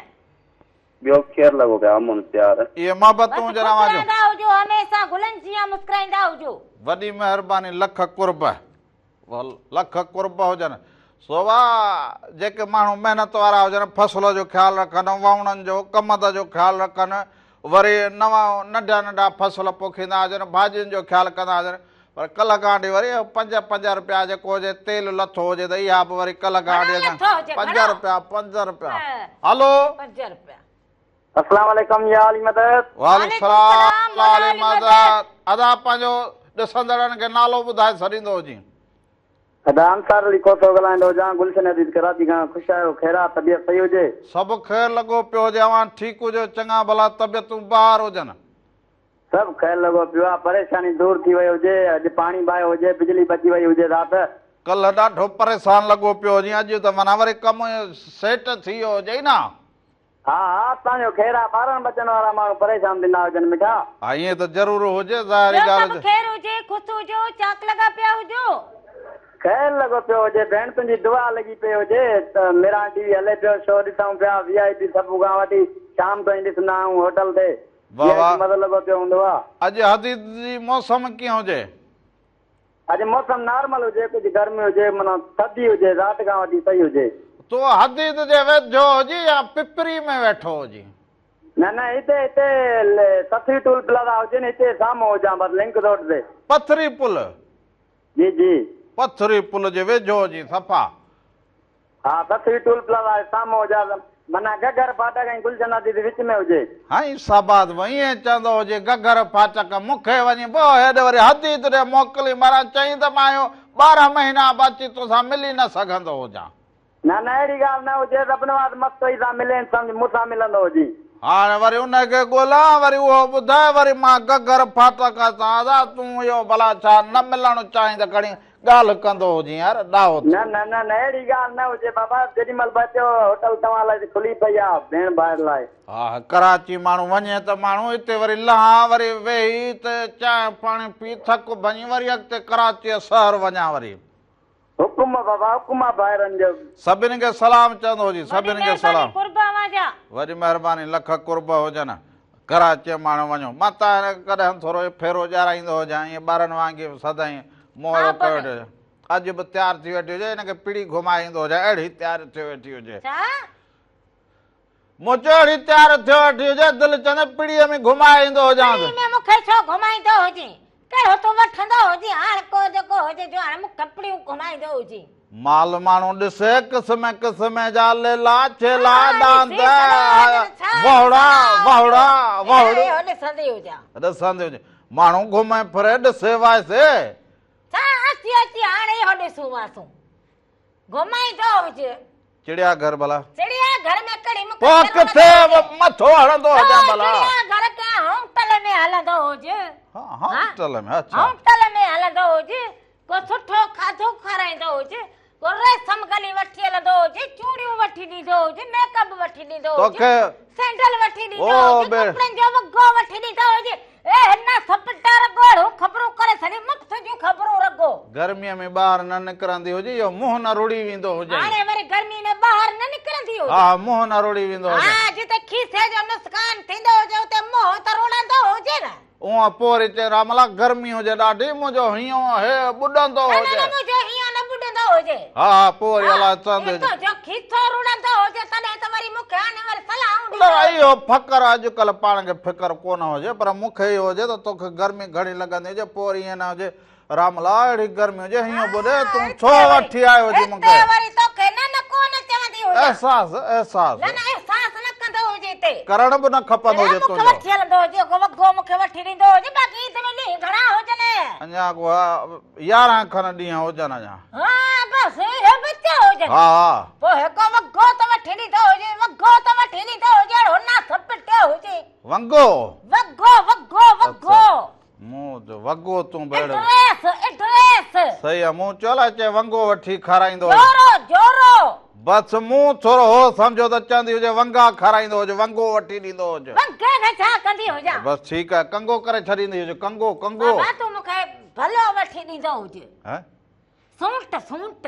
ٻيو خير لڳو پيو امن پيار. اهي محبتون بس هجن خوش اوهان جون. رهندا هجو هميشه گلن جيان مسڪرائيندا هجو. وڏي مهرباني لک قرب لک قرب هجن سو جيڪي ماڻهو محنت وارا هجن فصل جو خيال رکن ووڻن جو ڪمند جو خيال رکن وري نوان ننڍا ننڍا فصل پوکيندا هجن ڀاڄين جو خيال ڪندا هجن پر ڪلهه کان وٺي وري پنج پنج رپيا جيڪو هجي تيل لٿو هجي ته اها به وري ڪلهه کان گهڻو وٺي لٿو هجي پنج گهڻو رپيا پنج رپيا هلو. پنج رپيا. السلام عليڪم يا علي مدد. وعليڪم وعليڪم السلام السلام يا مولا علي علي مدد. مدد. ادا پنهنجو ڏسندڙن کي نالو ٻڌائي ڇڏيندو هجين. ادا انصار علي کوسو ڳالهائيندو هجان گلشن حديد ڪراچي کان خوش آهيو خير آ طبيعت صحيح هجي. سڀ خير لڳو پيو هجي اوهان ٺيڪ هجو چڱا ڀلا طبيعتون بهار هجن. سڀ خير لڳو پيو آ پريشاني دور ٿي وئي هجي اڄ پاڻي به آيو هجي بجلي بچي وئي هجي رات. ڪلهه ڏاڍو پريشان لڳو پيو هجين اڄ ته معنيٰ وري ڪم سيٽ ٿي ويو هجئي نه. ها ها اسان جو خير آ ٻارن ٻچن وارا ماڻهو پريشان ٿيندا هجن مٺا. ها ائين ته ضرور هجي ظاهري ٻيو ڳالهه سڀ هجي. خير هجي خوش هجو چاڪ لڳا پيا هجو. خير لڳو پيو هجي ڀيڻ تنهنجي دعا لڳي پئي هجي ته ميران ٽي وي هلي پيو شو ڏسون پيا وي آء پي صبح کان وٺي شام تائين ڏسندا آهيون هوٽل تي واه واه. مزو لڳو پيو هوندو آ. اڄ حديد جي موسم ڪيئن هجي؟ اڄ موسم نارمل هجي ڪجهه گرمي هجي معنيٰ ٿڌي هجي رات کان وٺي صحيح هجي. تون حديد جي ويجهو هجي يا پپري ۾ ويٺو هجين؟ نه نه هتي هتي سٿري ٽول پلازا هجي نه هتي سامهون هجان بس لنڪ روڊ تي. پٿري پل؟ جي جي. پٿري پل جي ويجهو هجين صفا. ها سٿري ٽول پلازا جي سامهون هجان معنيٰ گهگهر ڦاٽڪ ۽ گلشن حديد وچ ۾ هجي. هائين شهباز به ائين چوندو هجي گهگهر ڦاٽڪ مون کي وڃي به هيڏي وري حديد ڏي موڪلي مران چئين ته مان اهو 12 مهينا به اچي توسان ملي نه سگهندو هجان. نه نه اهڙي ڳالهه نه هجي رب نواز مستوئي سان ملين سمجهه مون سان ملندو هجي. هاڻي وري ان کي ڳولان وري اهو ٻڌائي وري مان گهگهر ڦاٽڪ سان ادا تون اهو ڀلا ڇا نه ملڻ چاهين ته کڻي ڳالهه ڪندو هجين يار ڏاهو ٿيو. نه نه نه نه اهڙي ڳالهه نه هجي بابا جيڏي مهل به اچو هوٽل توهان لاء کلي پئي آ ڀيڻ ڀائر لاء. ها ڪراچي ماڻهو وڃي ته ماڻهو هتي وري لهان وري ويهي ته چانهه پاڻي پي ٿڪ ڀڃي وري اڳتي ڪراچيء شهر وڃان وري. حڪم بابا حڪم آ ڀائرن جو. سڀني کي سلام چوندو هجين وڏي سڀني کي مهرباني سلام. قرب اوهان جا. وڏي مهرباني لک قرب هجن. ڪراچيء ماڻهو وڃو. مان ته هن کي ڪڏهن ٿورو ڦيرو ڄارائيندو هجان ائين ٻارن وانگي سدائين منهن ها اهڙو ڪيو ڀلي. ويٺو هجان. اڄ به تيار ٿي ويٺي هجي، هن کي پڙي گهمائي ايندو هجان، اهڙي تيار ٿيو ويٺي هجي. ڇا؟ مون چيو اهڙي تيار ٿيو ويٺي هجي، دل چوندي پڙيء ۾ گهمائي ايندو هجانس. پڙيء ۾ مون کي ڇو گهمائيندو هجين؟ ڪهڙو تون وٺندو هجين؟ هاڻ ڪو جيڪو هجي جو هاڻ مون کي پڙيون گهمائيندو هجين. مال ماڻهو ڏسي قسم قسم جا ليلا ڇيلا ڏاند وهڙا وهڙا وهڙ. ڏسندي هجان. ڏسندي هجين. ماڻهو گهمي ڦري ڏسي وائسي. ڇا اچي اچي هاڻ اهو ڏسون واسون. گهمائيندو هجي. چڙيا گهر ڀلا. چڙيا گهر ۾ ڪهڙي مون کي پوء ڪٿي مٿو هڻندو هجان ڀلا. چڙيا گهر ڪنهن هوٽل ۾ هلندو هجي. ها هوٽل ۾ اڇا. هوٽل ۾ هلندو هجي. ڪو سٺو کاڌو کارائيندو هجي. ڪو ريشم گلي وٺي هلندو هجي، چوڙيون وٺي ڏيندو هجي، ميڪ اپ وٺي ڏيندو هجي، سينڊل وٺي ڏيندو هجي، ڪپڙن جو وڳو وٺي ڏيندو هجي. اي هن سپٽا رڳو اهڙيون خبرون ڪري ڇڏي، مفت جون خبرون رڳو. گرميء ۾ ٻاهر نه نڪرندي هجي، اهو منهن نه رڙي ويندو هجئي. هاڻي وري گرمي ۾ ٻاهر نه نڪرندي هجي. ها منهن نه رڙي ويندو هجي. ها جتي کيسي جو نقصان ٿيندو هجي اتي منهن ته رڙندو هجي نه. اونء پوء وري چئي راملا گرمي هجي ڏاڍي منهنجو هينئون هي ٻڏندو نه هجي. نه منهنجو هينئون نه ٻڏندو هجي. ها ها پوء وري الاء چوندي هجي. تنهنجو کيسو رڙندو هجي تڏهن ته وري مون کي هاڻي وري صلاحون ڏيندو هجي. اهو فڪر اڄڪلهه پاڻ کي فڪر ڪونه هجي پر مون کي اهو هجي ته توکي گرمي گهڻي لڳندي هجي پوء وري ائين نه هجي راملا اهڙي گرمي هجي هينئون ٻڏي تون ڇو وٺي آيو هجين مون کي. هتي وري توکي نه نه ڪونه چوندي هجان. احساس احساس. نه نه احساس نه ڪندو هجي هتي. ڪرڻ به نه کپندو هجي تنهنجو. مون کي وٺي هلندو هجي ڪو وڳو مون کي وٺي ڏيندو هجي باقي عيد ۾ ڏينهن گهڻا هجن. اڃا ڪو 11 کن ڏينهن هجن اڃا. ها بس اهي بچيا هجن. ها ها. پوء هڪ وڳو ته وٺي ڏيندو هجي وڳو ته وٺي ڏيندو هجي اهڙو ناس پٽيو هجي. ونگو. وڳو وڳو وڳو. مون چيو وڳو تون به اهڙو. Dress dress. صحيح آ مون چيو الاء چئي ونگو وٺي کارائيندو هجي. جورو جورو. بس مون ٿورو هو سمجهيو ته چوندي هجي ونگا کارائيندو هجي ونگو وٺي ڏيندو هجي. ونگي کي ڇا ڪندي هجان. بس ٺيڪ آ ڪنگو ڪري ڇڏيندي هجي ڪنگو ڪنگو. بابا تون مون کي ڀلو وٺي ڏيندو هجي. هه. سونٽ سونٽ.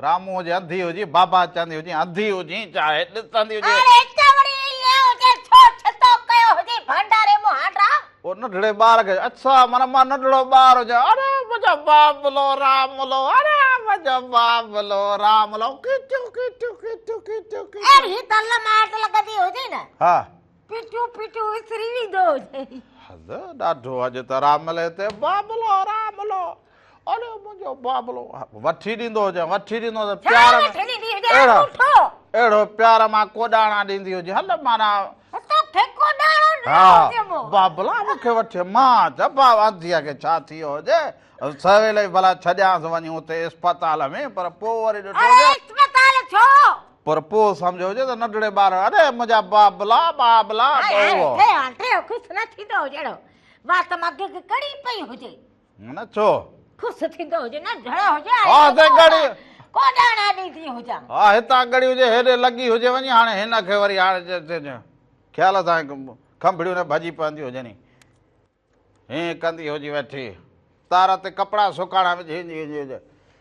رامو هجي انڌي هجي بابا چوندي هجي انڌي هجين چاهي ڏسندي هجي. اڙي چوڻي ائين هجي ڇو ڇتو ڪيو هجي ڀانڊاري مهانڊا. پوء ننڍڙي ٻار کي اڇا معنيٰ مان ننڍڙو ٻار هجان اڙي منهنجو بابلو راملو اڙي منهنجو بابلو راملو ڪيٽيو ڪيٽيو ڪيٽيو ڪيٽيو ڪيٽيو. اهڙي ته لماٽ لڳندي هجي نه. ها. پيٽيون پيٽيون وسري ويندو هجي. حد ڏاڍو اڄ ته راملي تي بابلو راملو. اڙي منهنجو بابلو وٺي ڏيندو هجي وٺي ڏيندو هجي پيار ۾ اهڙو اهڙو پيار مان ڪوڏاڻا ڏيندي هجي هل معنيٰ ها بابلا مون کي وٺي مان چ بابا انڌيء کي ڇا ٿي ويو هجي سويل ئي ڀلا ڇڏيانس وڃي اتي اسپتال ۾ پر پوء وري ڏٺو هجي اسپتال ڇو پر پوء سمجهيو هجي ته ننڍڙي ٻار اڙي منهنجا بابلا بابلا خوش نه ٿيندو هجي اهڙو وات مان گگ ڪڙي پئي هجي نه ڇو؟ خوش ٿيندو هجي نه جھڙو هجي ها سائين ڳڙي ڪوڏاڻا ڏيندي هجان ها هتان ڳڙي هجي هيڏي لڳي هجي وڃي هاڻي هن کي وري هاڻي خيال سان کنڀڙيون نه ڀڄي پونديون هجن هيئن ڪندي هجي ويٺي تار تي ڪپڙا سڪاڻا وجهي ايندي هجي هجي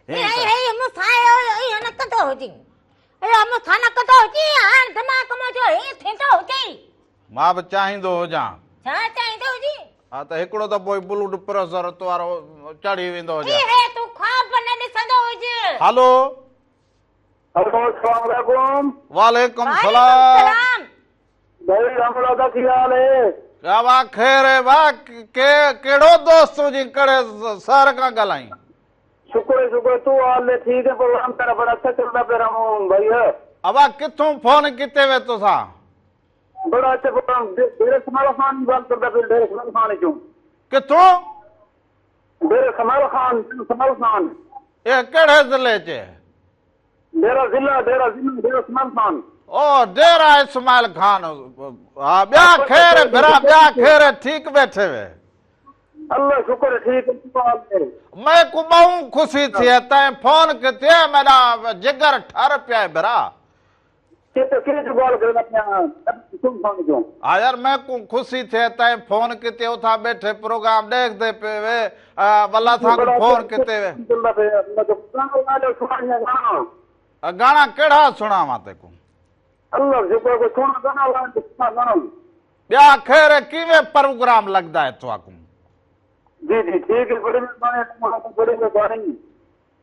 هي هي مون سان اهو نه ڪندو هجي اهو مون سان نه ڪندو هجي هاڻ دماغ منهنجو هيئن ٿيندو هجي مان به چاهيندو هجان. ڇا چاهيندو هجين؟ ها ته هڪڙو دفعو ئي بلوڊ پريشر تو وارو چڙهي ويندو هجي. اهي تون خواب نه ڏسندو هج. هلو. هلو السلام عليڪم. وعليڪم سلام. ڀائي رام دادا ڪي حال هي؟ وا خير هي وا ڪي ڪهڙو دوست هجين ڪهڙي شهر کان ڳالهائين؟ شڪر هي شڪر تو حال هي ٺيڪ هي پروگرام تيرا بڙا اڇا چلدا پيا رامو ڀائي. ابا ڪٿون فون ڪتي وي تسان؟ بڙا اچھا پروگرام ڊيري اسماعيل خان جي ڳالهه ڪندا پيا ڊيري اسماعيل خان چون. ڪٿون؟ ڊيري اسماعيل خان اسماعيل خان. اي ڪهڙي ضلعي چ؟ ڊيرا ضلع ڊيرا ضلع ڊيرا اسماعيل خان. او ڊيرا اسماعيل خان ها ٻيا خير ڀرا ٻيا خير ٺيڪ ويٺي وي. الله شڪر ٺيڪ مين کو بہوں خوشي تھی تیں فون کیتے میرا جگر ٹھر پیا بھرا۔ ها يار مين کون خوشي ٿئي تائين فون ڪتي اٿا ٻيٺي پروگرام ڏيکدي پي وي ولا سان کون فون ڪتي وي. گاڻا ڪهڙا سڻاوان تيکون. ٻيا خير ڪيوين پروگرام لڳدا هي تواڪون.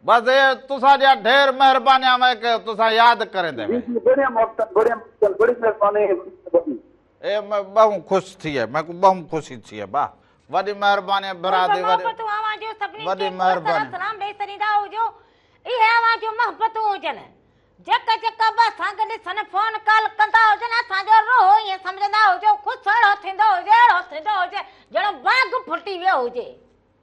बस ये तुसा जा ढेर मेहरबानियां मैं के तुसा याद करेंदे जी जी बढ़िया मोहब्बत बढ़िया मोहब्बत बड़ी मेहरबानी ए मैं बहु खुश थी है मैं को बहु खुशी थी है बा वडी मेहरबानी बरादी वडी मोहब्बतूं अवां जो सभिनी वडी खे मेहरबानी। सलाम ॾेई छॾींदा हुजो। इहे अवां जो मोहब्बतूं हुजनि, जेका जेका बि असां खे ॾिसनि फोन कॉल कंदा हुजनि, असांजो रोहो ईअं सम्झंदा हुजो, ख़ुशि अहिड़ो थींदो हुजे, अहिड़ो थींदो हुजे जहिड़ो बाग़ फुटी वियो हुजे।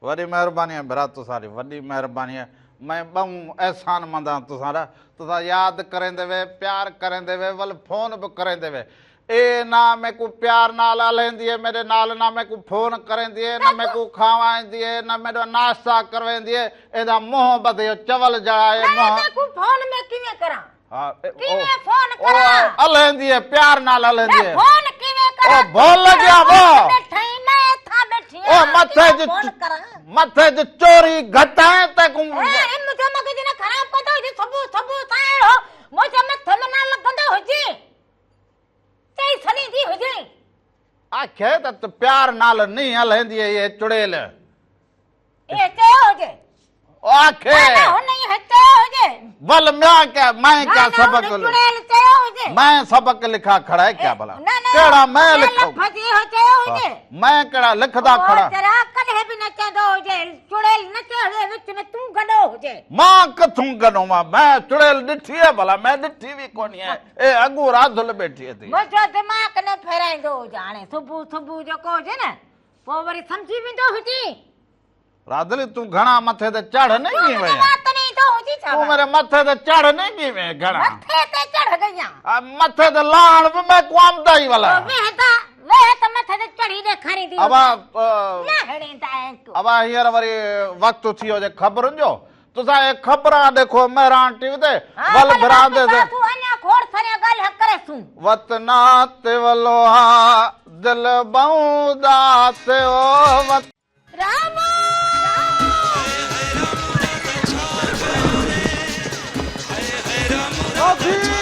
वॾी मेहरबानी आहे भरा तुसारी, वॾी मेहरबानी आहे। मैं बहु एहसान मंद आहियां तुसारा, तुसां यादि करेंदे वे, प्यार करेंदे वे, वल फोन बि करेंदे वे। ए ना मैं को प्यार नाल हलेंदी है मेरे नाल, ना मैं को फोन करेंदी है, ना मैं को खावाईंदी है, ना मेरा नाश्ता करवेंदी है। एदा मुंह बधे चवल जड़ा है मुंह। मैं को फोन में किवें करा? हां किवें फोन करा? हलेंदी है प्यार नाल हलेंदी है। फोन किवें करा? ओ भूल गया वो बैठी मैं था बैठी। ओ मथे ज मथे ज चोरी घटाए ते को ए मुझे मगज न खराब कंदो हुजे, सुबह सुबह सां अहिड़ो मुझे मथे में ना लगंदो हुजे, चई छॾींदी हुजे। आखे त प्यार नाल नहीं हलेंदी है ये चुड़ैल। ए चयो हुजे। ओ आखे ना हुन ई चयो हुजे। बल मैं क्या मैं क्या सबक चुड़ैल चयो हुजे। मैं सबक लिखा खड़ा है क्या भला? केड़ा मैं लिखो लफजी हो चयो हुजे। मैं केड़ा लिखदा खड़ा? तेरा कदे भी न चंदो हुजे, चुड़ैल न चयो हुजे, विच में तू गॾो हुजे। मां कथू गॾो? मां मैं चुड़ैल ॾिठी है भला? मैं ॾिठी भी कोनी है। ए अगू राधुल बैठी है थी। मुंहिंजो दिमाग न फेराईंदो हुजे। हाणे सुबुह सुबुह जेको हुजे न पोइ वरी सम्झी वेंदो हुजे। राधुल तू घणा मथे ते चढ़ नहीं गई वे? तू मेरे मथे ते चढ़ नहीं गई वे घणा? मथे ते चढ़ गई आ मथे ते लाण भी मैं को आमदा ही वाला। वेहदा वेह त मथे ते चढ़ी ॾेखारींदी। अबा न हणींदा आहिनि। अबा हींअर वरी वक़्तु थी वियो जे ख़बरुनि जो। तुसां हे ख़बरां ॾेखो मेहरान टीवी ते वल बरांदे ते तू अञा खोड़ सारियां ॻाल्हि करे सूं। वतना ते वलोहा दिल बहु दास ओ वत राम Thank you.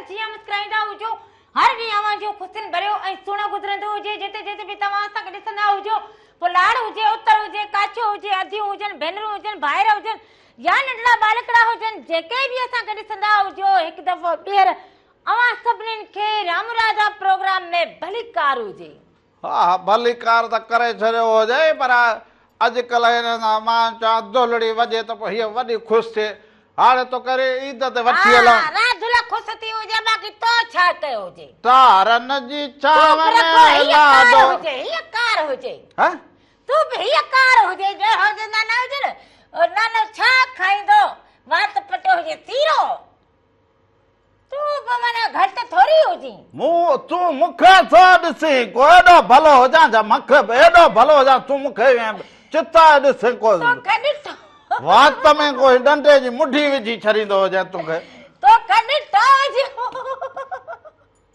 جيان مسڪرائيندا هجو. هر ڏينهن اوهان جو خوشين ڀريو ۽ سهڻو گذرندو هجي. جتي جتي به توهان اسان کي ڏسندا هجو، پوء لاڙ هجي، اتر هجي، ڪاڇو هجي، اديون هجن، ڀينرون هجن، ڀائر هجن يا ننڍڙا ٻالڪڙا هجن، جيڪي به اسان کي ڏسندا هجو، هڪ دفعو ٻيهر اوهان سڀنين کي رام راجا پروگرام ۾ ڀليڪار هجي. ها ها ڀليڪار ته ڪري ڇڏيو هجئي پر اڄڪلهه هن سان مان چوان دهلڙي وڄي ته پوء هيء وڏي خوش ٿئي. هاڻي تو ڪري عيد تي وٺي هلان. ها راڌل خوش ٿي هجي باقي تو ڇا ڪيو هجي. تارن جي تون ڇانو به ۾ رڳو هيء ڪار لاڏو. هجي هيء ڪار هجي. ها؟ تون به هيء ڪار هجي جو هجي نانا هجي نه نانو ڇا کائيندو وات پٽيو هجي سيرو. تون به معنيٰ گهٽ ٿوري هجين. مون تون مون کي ٿو ڏسين ڪو ايڏو ڀلو هجان ڇا مون کي به ايڏو ڀلو هجان تون مون کي ائين چتائي ڏسين ڪو توکي ڏٺو وات ۾ ڪو ڏنڊي جي مڍي وجهي ڇڏيندو هجين توکي. توکي ڏٺو هجي.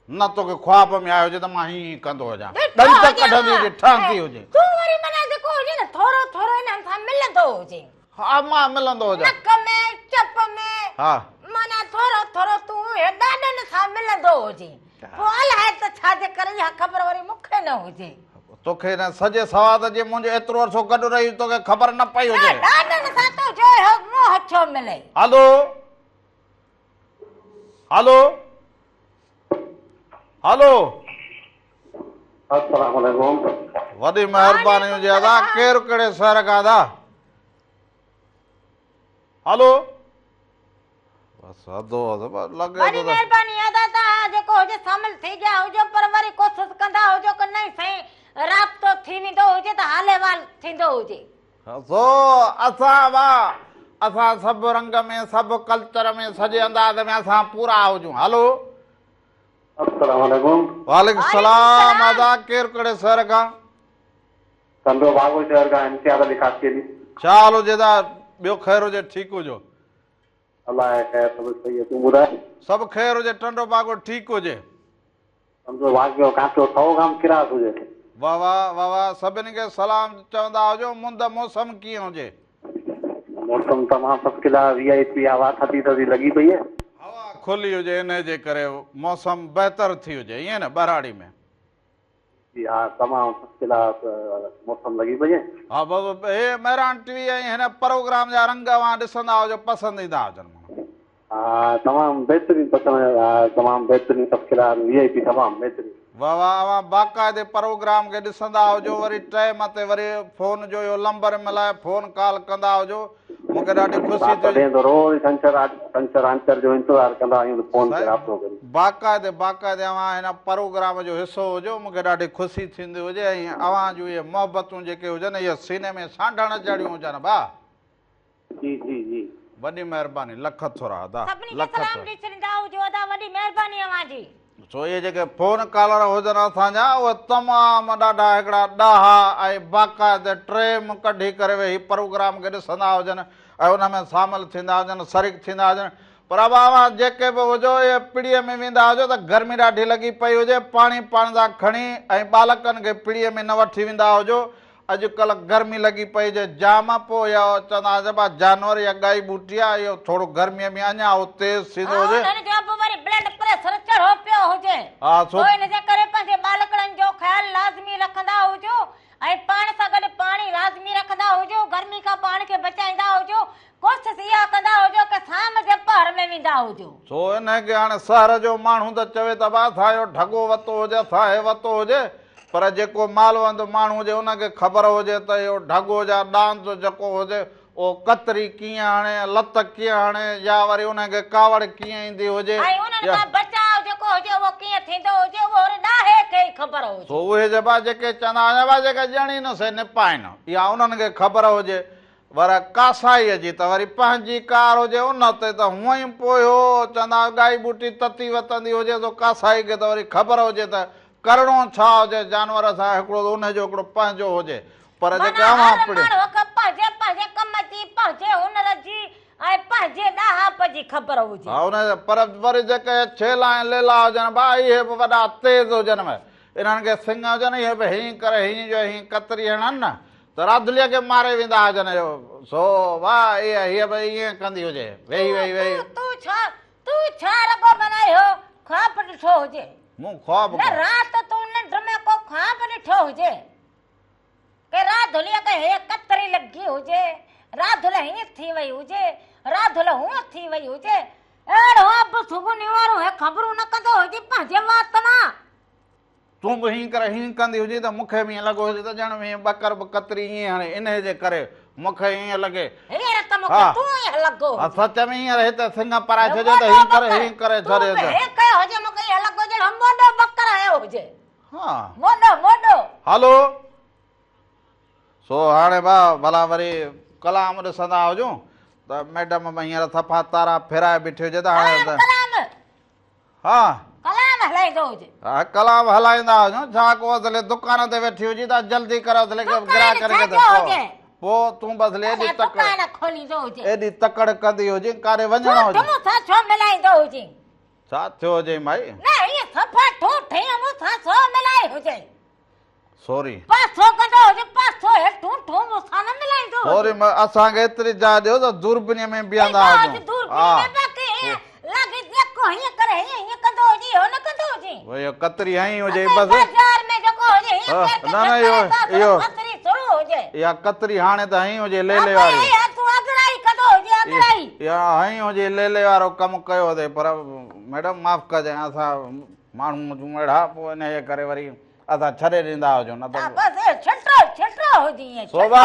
نه توکي خواب ۾ آيو هجي ته مان هيئن ڪندو هجان ڏٺو ڏند هجي ڪڍندي هجي ٺهندي هجي. تون وري معنيٰ جيڪو هجي نه ٿورو ٿورو انهن سان ملندو هجين. ها مان ملندو هجان. نڪ ۾ چپ ۾. ها. معنيٰ ٿورو ٿورو تون اهي ڏاڏن سان ملندو هجين. پوء الائي ته ڇا جي ڪري اها خبر وري مون کي نه هجي. توکي هن سڄي سواد جي منهنجي ايترو عرصو گڏ رهي توکي خبر نه پئي هجي. نه ڏاڏن سان تنهنجو اهو منهن ڇو ملي. هلو هلو هلو. السلام عليڪم. وڏي مهرباني هجي ادا ڪير ڪهڙي شهر کان ادا. هلو بس اڌو اڌ لڳي وڏي ٿو ته مهرباني ادا توهان جيڪو هجي شامل ٿي گيا هجو پر وري ڪوشش ڪندا هجو ڪه نئين سائين رابطو ٿي ويندو هجي ته حال احوال ٿيندو هجي. سو اسان وا اسان سڀ رنگ ۾ سڀ ڪلچر ۾ سڄي انداز ۾ اسان پورا هجون هلو. السلام عليڪم. وعليڪم السلام ادا ڪير ڪهڙي شهر کان. ٽنڊو باگو شهر کان امتياز علي خاصخيلي. ڇا حال هجي ادا ٻيو خير هجي ٺيڪ هجو. الله جي خير سڀ صحيح تون ٻڌاء. سڀ خير هجي ٽنڊو باگو ٺيڪ هجي. ٽنڊو باگو ڪانٽو ٿئو گام ڪراس هجي. واه واه واه واه سڀني کي سلام چوندا هجو مند موسم ڪيئن هجي. موسم تمام first class V I P هوا ٿڌي ٿڌي لڳي پئي آهي. هوا کلي هجي انهي جي ڪري موسم بهتر ٿي هجي ائين نه ٻهراڙي ۾. جي ها تمام فرسٽ ڪلاس موسم لڳي پئي آهي. ها بس هي مهراڻ ٽي وي ۽ هن پروگرام جا رنگ اوهان ڏسندا هجو پسند ايندا هجن. ها تمام بهترين پسند ها تمام بهترين first class V I P تمام بهترين. واه واه اوهان باقاعدي پروگرام کي ڏسندا هجو وري ٽائيم تي وري فون جو اهو لمبر ملائي فون ڪال ڪندا هجو مون کي ڏاڍي خوشي ها ٿي. تڏهن ته روز ڇنڇر ڇنڇر آنچر جو انتظار ڪندا آهيون ته فون تي سائين رابطو ڪريون. باقاعدي باقاعدي اوهان هن پروگرام جو حصو هجو مون کي ڏاڍي خوشي ٿيندي هجي ۽ اوهان جون اهي محبتون جيڪي هجن اهي سيني ۾ سانڍڻ جهڙيون هجن ڀاء. جي جي جي. وڏي مهرباني لک ٿورا ادا سڀني کي لک سلام ٿورا. ڏئي ڇڏيندا هجو ادا وڏي مهرباني اوهان جي. سو اهي جيڪي فون ڪالر هجن اسان جا اهي تمام ڏاڍا هڪڙا ڏاها ۽ باقاعدي ٽيم ڪڍي ڪري ويهي پروگرام کي ڏسندا هجن ۽ ان ۾ شامل ٿيندا هجن شريڪ ٿيندا هجن پر ابا اوهان جيڪي به هجو اهي پڙيء ۾ ويندا هجو ته گرمي ڏاڍي لڳي پئي هجي پاڻي پاڻ سان کڻي ۽ ٻالڪن کي پڙيء ۾ نه وٺي ويندا هجو اڄ ڪلهه گرمي لڳي پئي جي جام پوء اها چوندا آهن ڀا جانور يا ڳائي ٻوٽي آهي اهو ٿورو گرميء ۾ اڃا اهو تيز ٿيندو ها هجي. انهن جو به وري بلڊ پريشر چڙهو پيو هجي ها سو. پوء ان جي ڪري پنهنجي ٻالڪڙن جو خيال لازمي رکندا هجو ۽ پاڻ سان گڏ پاڻي لازمي رکندا هجو گرمي کان پاڻ کي بچائيندا هجو ڪوشش اها ڪندا هجو ڪه شام جي پهر ۾ ويندا هجو. سو انهي کي هاڻي شهر جو ماڻهو ته چوي ته ڀا اسان جو ڍڳو وتو هجي اسان هي وتو هجي پر جيڪو مالوند ماڻهو هجي ان کي خبر هجي ته اهو ڍڳو يا ڏاند جيڪو هجي اهو ڪتري ڪيئن هڻي، لت ڪيئن هڻي يا وري ان کي ڪاوڙ ڪيئن ايندي هجي ۽ انهن يا. کان بچاء جيڪو هجي اهو ڪيئن ٿيندو هجي اهو هر ڏاهي کي ئي خبر هجي. سو اهي جبا جيڪي چوندا هجن ڀا جيڪي ڄڻين سي نپائين اها انهن کي خبر هجي ور ڪاسائيء جي ته وري پنهنجي ڪار هجي ان تي ته هونئن ئي پوء هو چوندا ڳائي ٻوٽي تتي وتندي هجي سو ڪاسائي کي ته وري خبر هجي ته ڪرڻو ڇا هجي جانور سان هڪڙو ته ان جو هڪڙو پنهنجو هجي پر جيڪي معنيٰ اوهان هر پڙهيو. ماڻهوء کي پنهنجي پنهنجي ڪم جي، پنهنجي هنر جي ۽ پنهنجي ڏاهپ جي خبر هجي. ها ان پر وري جيڪي ڇيلا ۽ ليلا هجن ڀا اهي به وڏا تيز هجن انهن کي سڱ هجن اهي به هيئن ڪري هيئن جو هيئن ڪتري هڻن نه ته راڌليء کي ماري ويندا هجن اهو سو واهه اها هيء به ائين ڪندي هجي ويهي ويهي ويهي. تون ڇا تون ڇا رڳو معنيٰ اهو ڏٺو هجي. مون خواب نه رات تون ننڊ ۾ ڪو خواب ڏٺو هجي. ڪي راڌل کي هيء ڪتري لڳي هجي، راڌل هيئن ٿي وئي هجي، راڌل هونئن ٿي وئي هجي. اهڙو اب سگني وارو هي خبرون نه ڪندو هجي پنهنجي وات مان. تون به هيئن ڪري هيئن ڪندي هجين ته مون کي به ائين لڳو هجي ته ڄڻ هيئن ٻڪر به ڪتري ائين هڻي انهيء جي ڪري مون کي ائين لڳي. هينئر ته مون کي تون ائين لڳو هجين. سچ ۾ هينئر هتي سڱ پرائي ڇڏيو ته هيئن ڪري هيئن ڪري ڇڏيو ته. تون به هيئن ڪيو هجي مون کي ائين لڳو ڄڻ موڏو ٻڪر هنيو هجي. ها. موڏو موڏو. هلو. سو هاڻي ڀا ڀلا وري ڪلام ڏسندا هجون ته ميڊم به هينئر صفا تارا ڦيرائي بيٺي هجي ته هاڻي ڪلام ڪلام. ها. ڪلام هلائيندو هجي. ها ڪلام هلائيندا هجون ڇا ڪو اصلي دڪان تي ويٺي هجي ته جلدي ڪر اصلي گراهڪ دڪان ڇا جو هجي. پوء تون به اصلي ايڏي تڪڙ دڪان کوليندو هجي. ايڏي تڪڙ ڪندي هجين ڪاڏي وڃڻو هجي. تون مون سان ڇو ملائيندو هجين. ڇا ٿيو هجئي مائي؟ نه هيئن صفا ٺوٺ هيئن مون سان ڇو ملائي هجئي. سوري. پاسو ڪندو هجي پاسو هي ٺوٺ مون سان نه ملائيندو هجي. سوري اسان کي ايتري جاء ڏيو ته دوربينيء ۾ بيهندا هجون. دوربينيء ۾ باقي هيئن لاڳي جيڪو هيئن ڪري هيئن هيئن ڪندو هجي اهو نه ڪندو هجي. اهو ڪتري هنئي هجي بس. بازار ۾ جيڪو هجي هيئن پير کي نه نه ڌڪ اهو ڪري ته سرو هجي. اها ڪتري هاڻي ته هنئي هجي ليلي واري. اها تون اڳڙائي ڪندو هجي اڳڙائي. اها هنئي هجي ليلي وارو ڪم ڪيو اٿئي پر ميڊم معاف ڪجانء اسان ماڻهو هجون اهڙا پوء انهيء ڪري وري اسان ڇڏي ڏيندا هجون نه ته. بس اي ڇٽو ڇٽو هجي ائين ڇٽو. سوڀا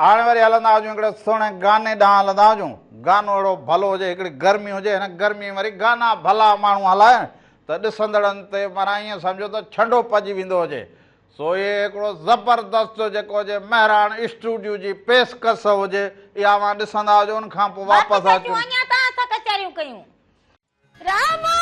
هاڻي وري هلندا هجون هڪڙي سهڻي گاني ڏانهن هلندا هجون گانو اهڙو ڀلو هجي هڪڙي گرمي هجي هن گرمي ۾ وري گانا ڀلا ماڻهو هلائن ته ڏسندڙن تي معنيٰ ائين سمجهو ته ڇنڊو پئجي ويندو هجي سو هي هڪڙو زبردست جيڪو هجي مهراڻ اسٽوڊيو جي پيشڪش هجي اها اوهان ڏسندا هجو ان کان پوء باقي واپس سچون اچون. اڃا تان اسان ڪچهريون ڪيون. رامو!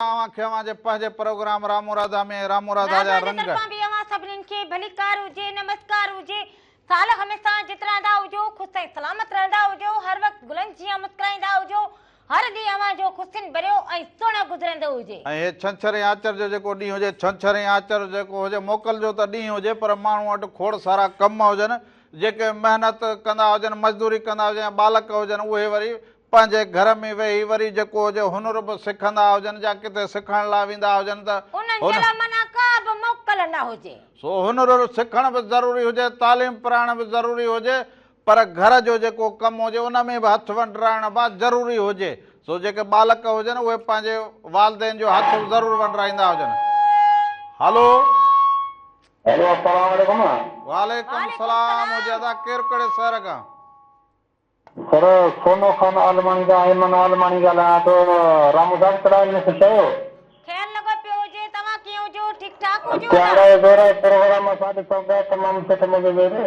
اوهان کي اوهان جي پنهنجي پروگرام رامو راڌا ۾ رامو راڌا جا راڌا جي رنگ. طرفان به اوهان سڀنين کي ڀليڪار هجي نمسڪار هجي سال هميشه جت رهندا هجو خوش ۽ سلامت رهندا هجو هر وقت گلن جيان مسڪرائيندا هجو هر ڏينهن اوهان جو خوشين ڀريو ۽ سهڻو گذرندو هجي. ۽ هي ڇنڇر ۽ آچر جو جيڪو ڏينهن هجي، ڇنڇر ۽ آچر جيڪو هجي موڪل جو ته ڏينهن هجي پر ماڻهو وٽ کوڙ سارا ڪم هجن، جيڪي محنت ڪندا هجن، مزدوري ڪندا هجن يا ٻالڪ هجن اهي وري پنهنجي گهر ۾ ويهي وري جيڪو هجي هنر به سکندا هجن يا ڪٿي سکڻ لاء ويندا هجن ته انهن جي لاء معنيٰ ڪا به موڪل نه هجي. سو هنر سکڻ به ضروري هجي، تعليم پرائڻ به ضروري هجي پر گهر جو جيڪو ڪم هجي ان ۾ به هٿ ونڊرائڻ به ضروري هجي سو جيڪي ٻالڪ هجن اهي پنهنجي والدين جو هٿ ضرور ونڊرائيندا هجن. هلو. هيلو السلام عليڪم. وعليڪم السلام هجي ادا ڪير ڪهڙي شهر کان. سر سونو خان عالماڻي کان ايمن عالماڻي ڳالهايان ٿو رامو صاحب ڪهڙا حال ۾ خوش آهيو. خير لڳو پيو هجي توهان ڪيئن هجو ٺيڪ ٺاڪ هجو پيارا نه. ۽ زور ۽ پروگرام اسان ڏسون پيا تمام سٺو مزو پيو اچي.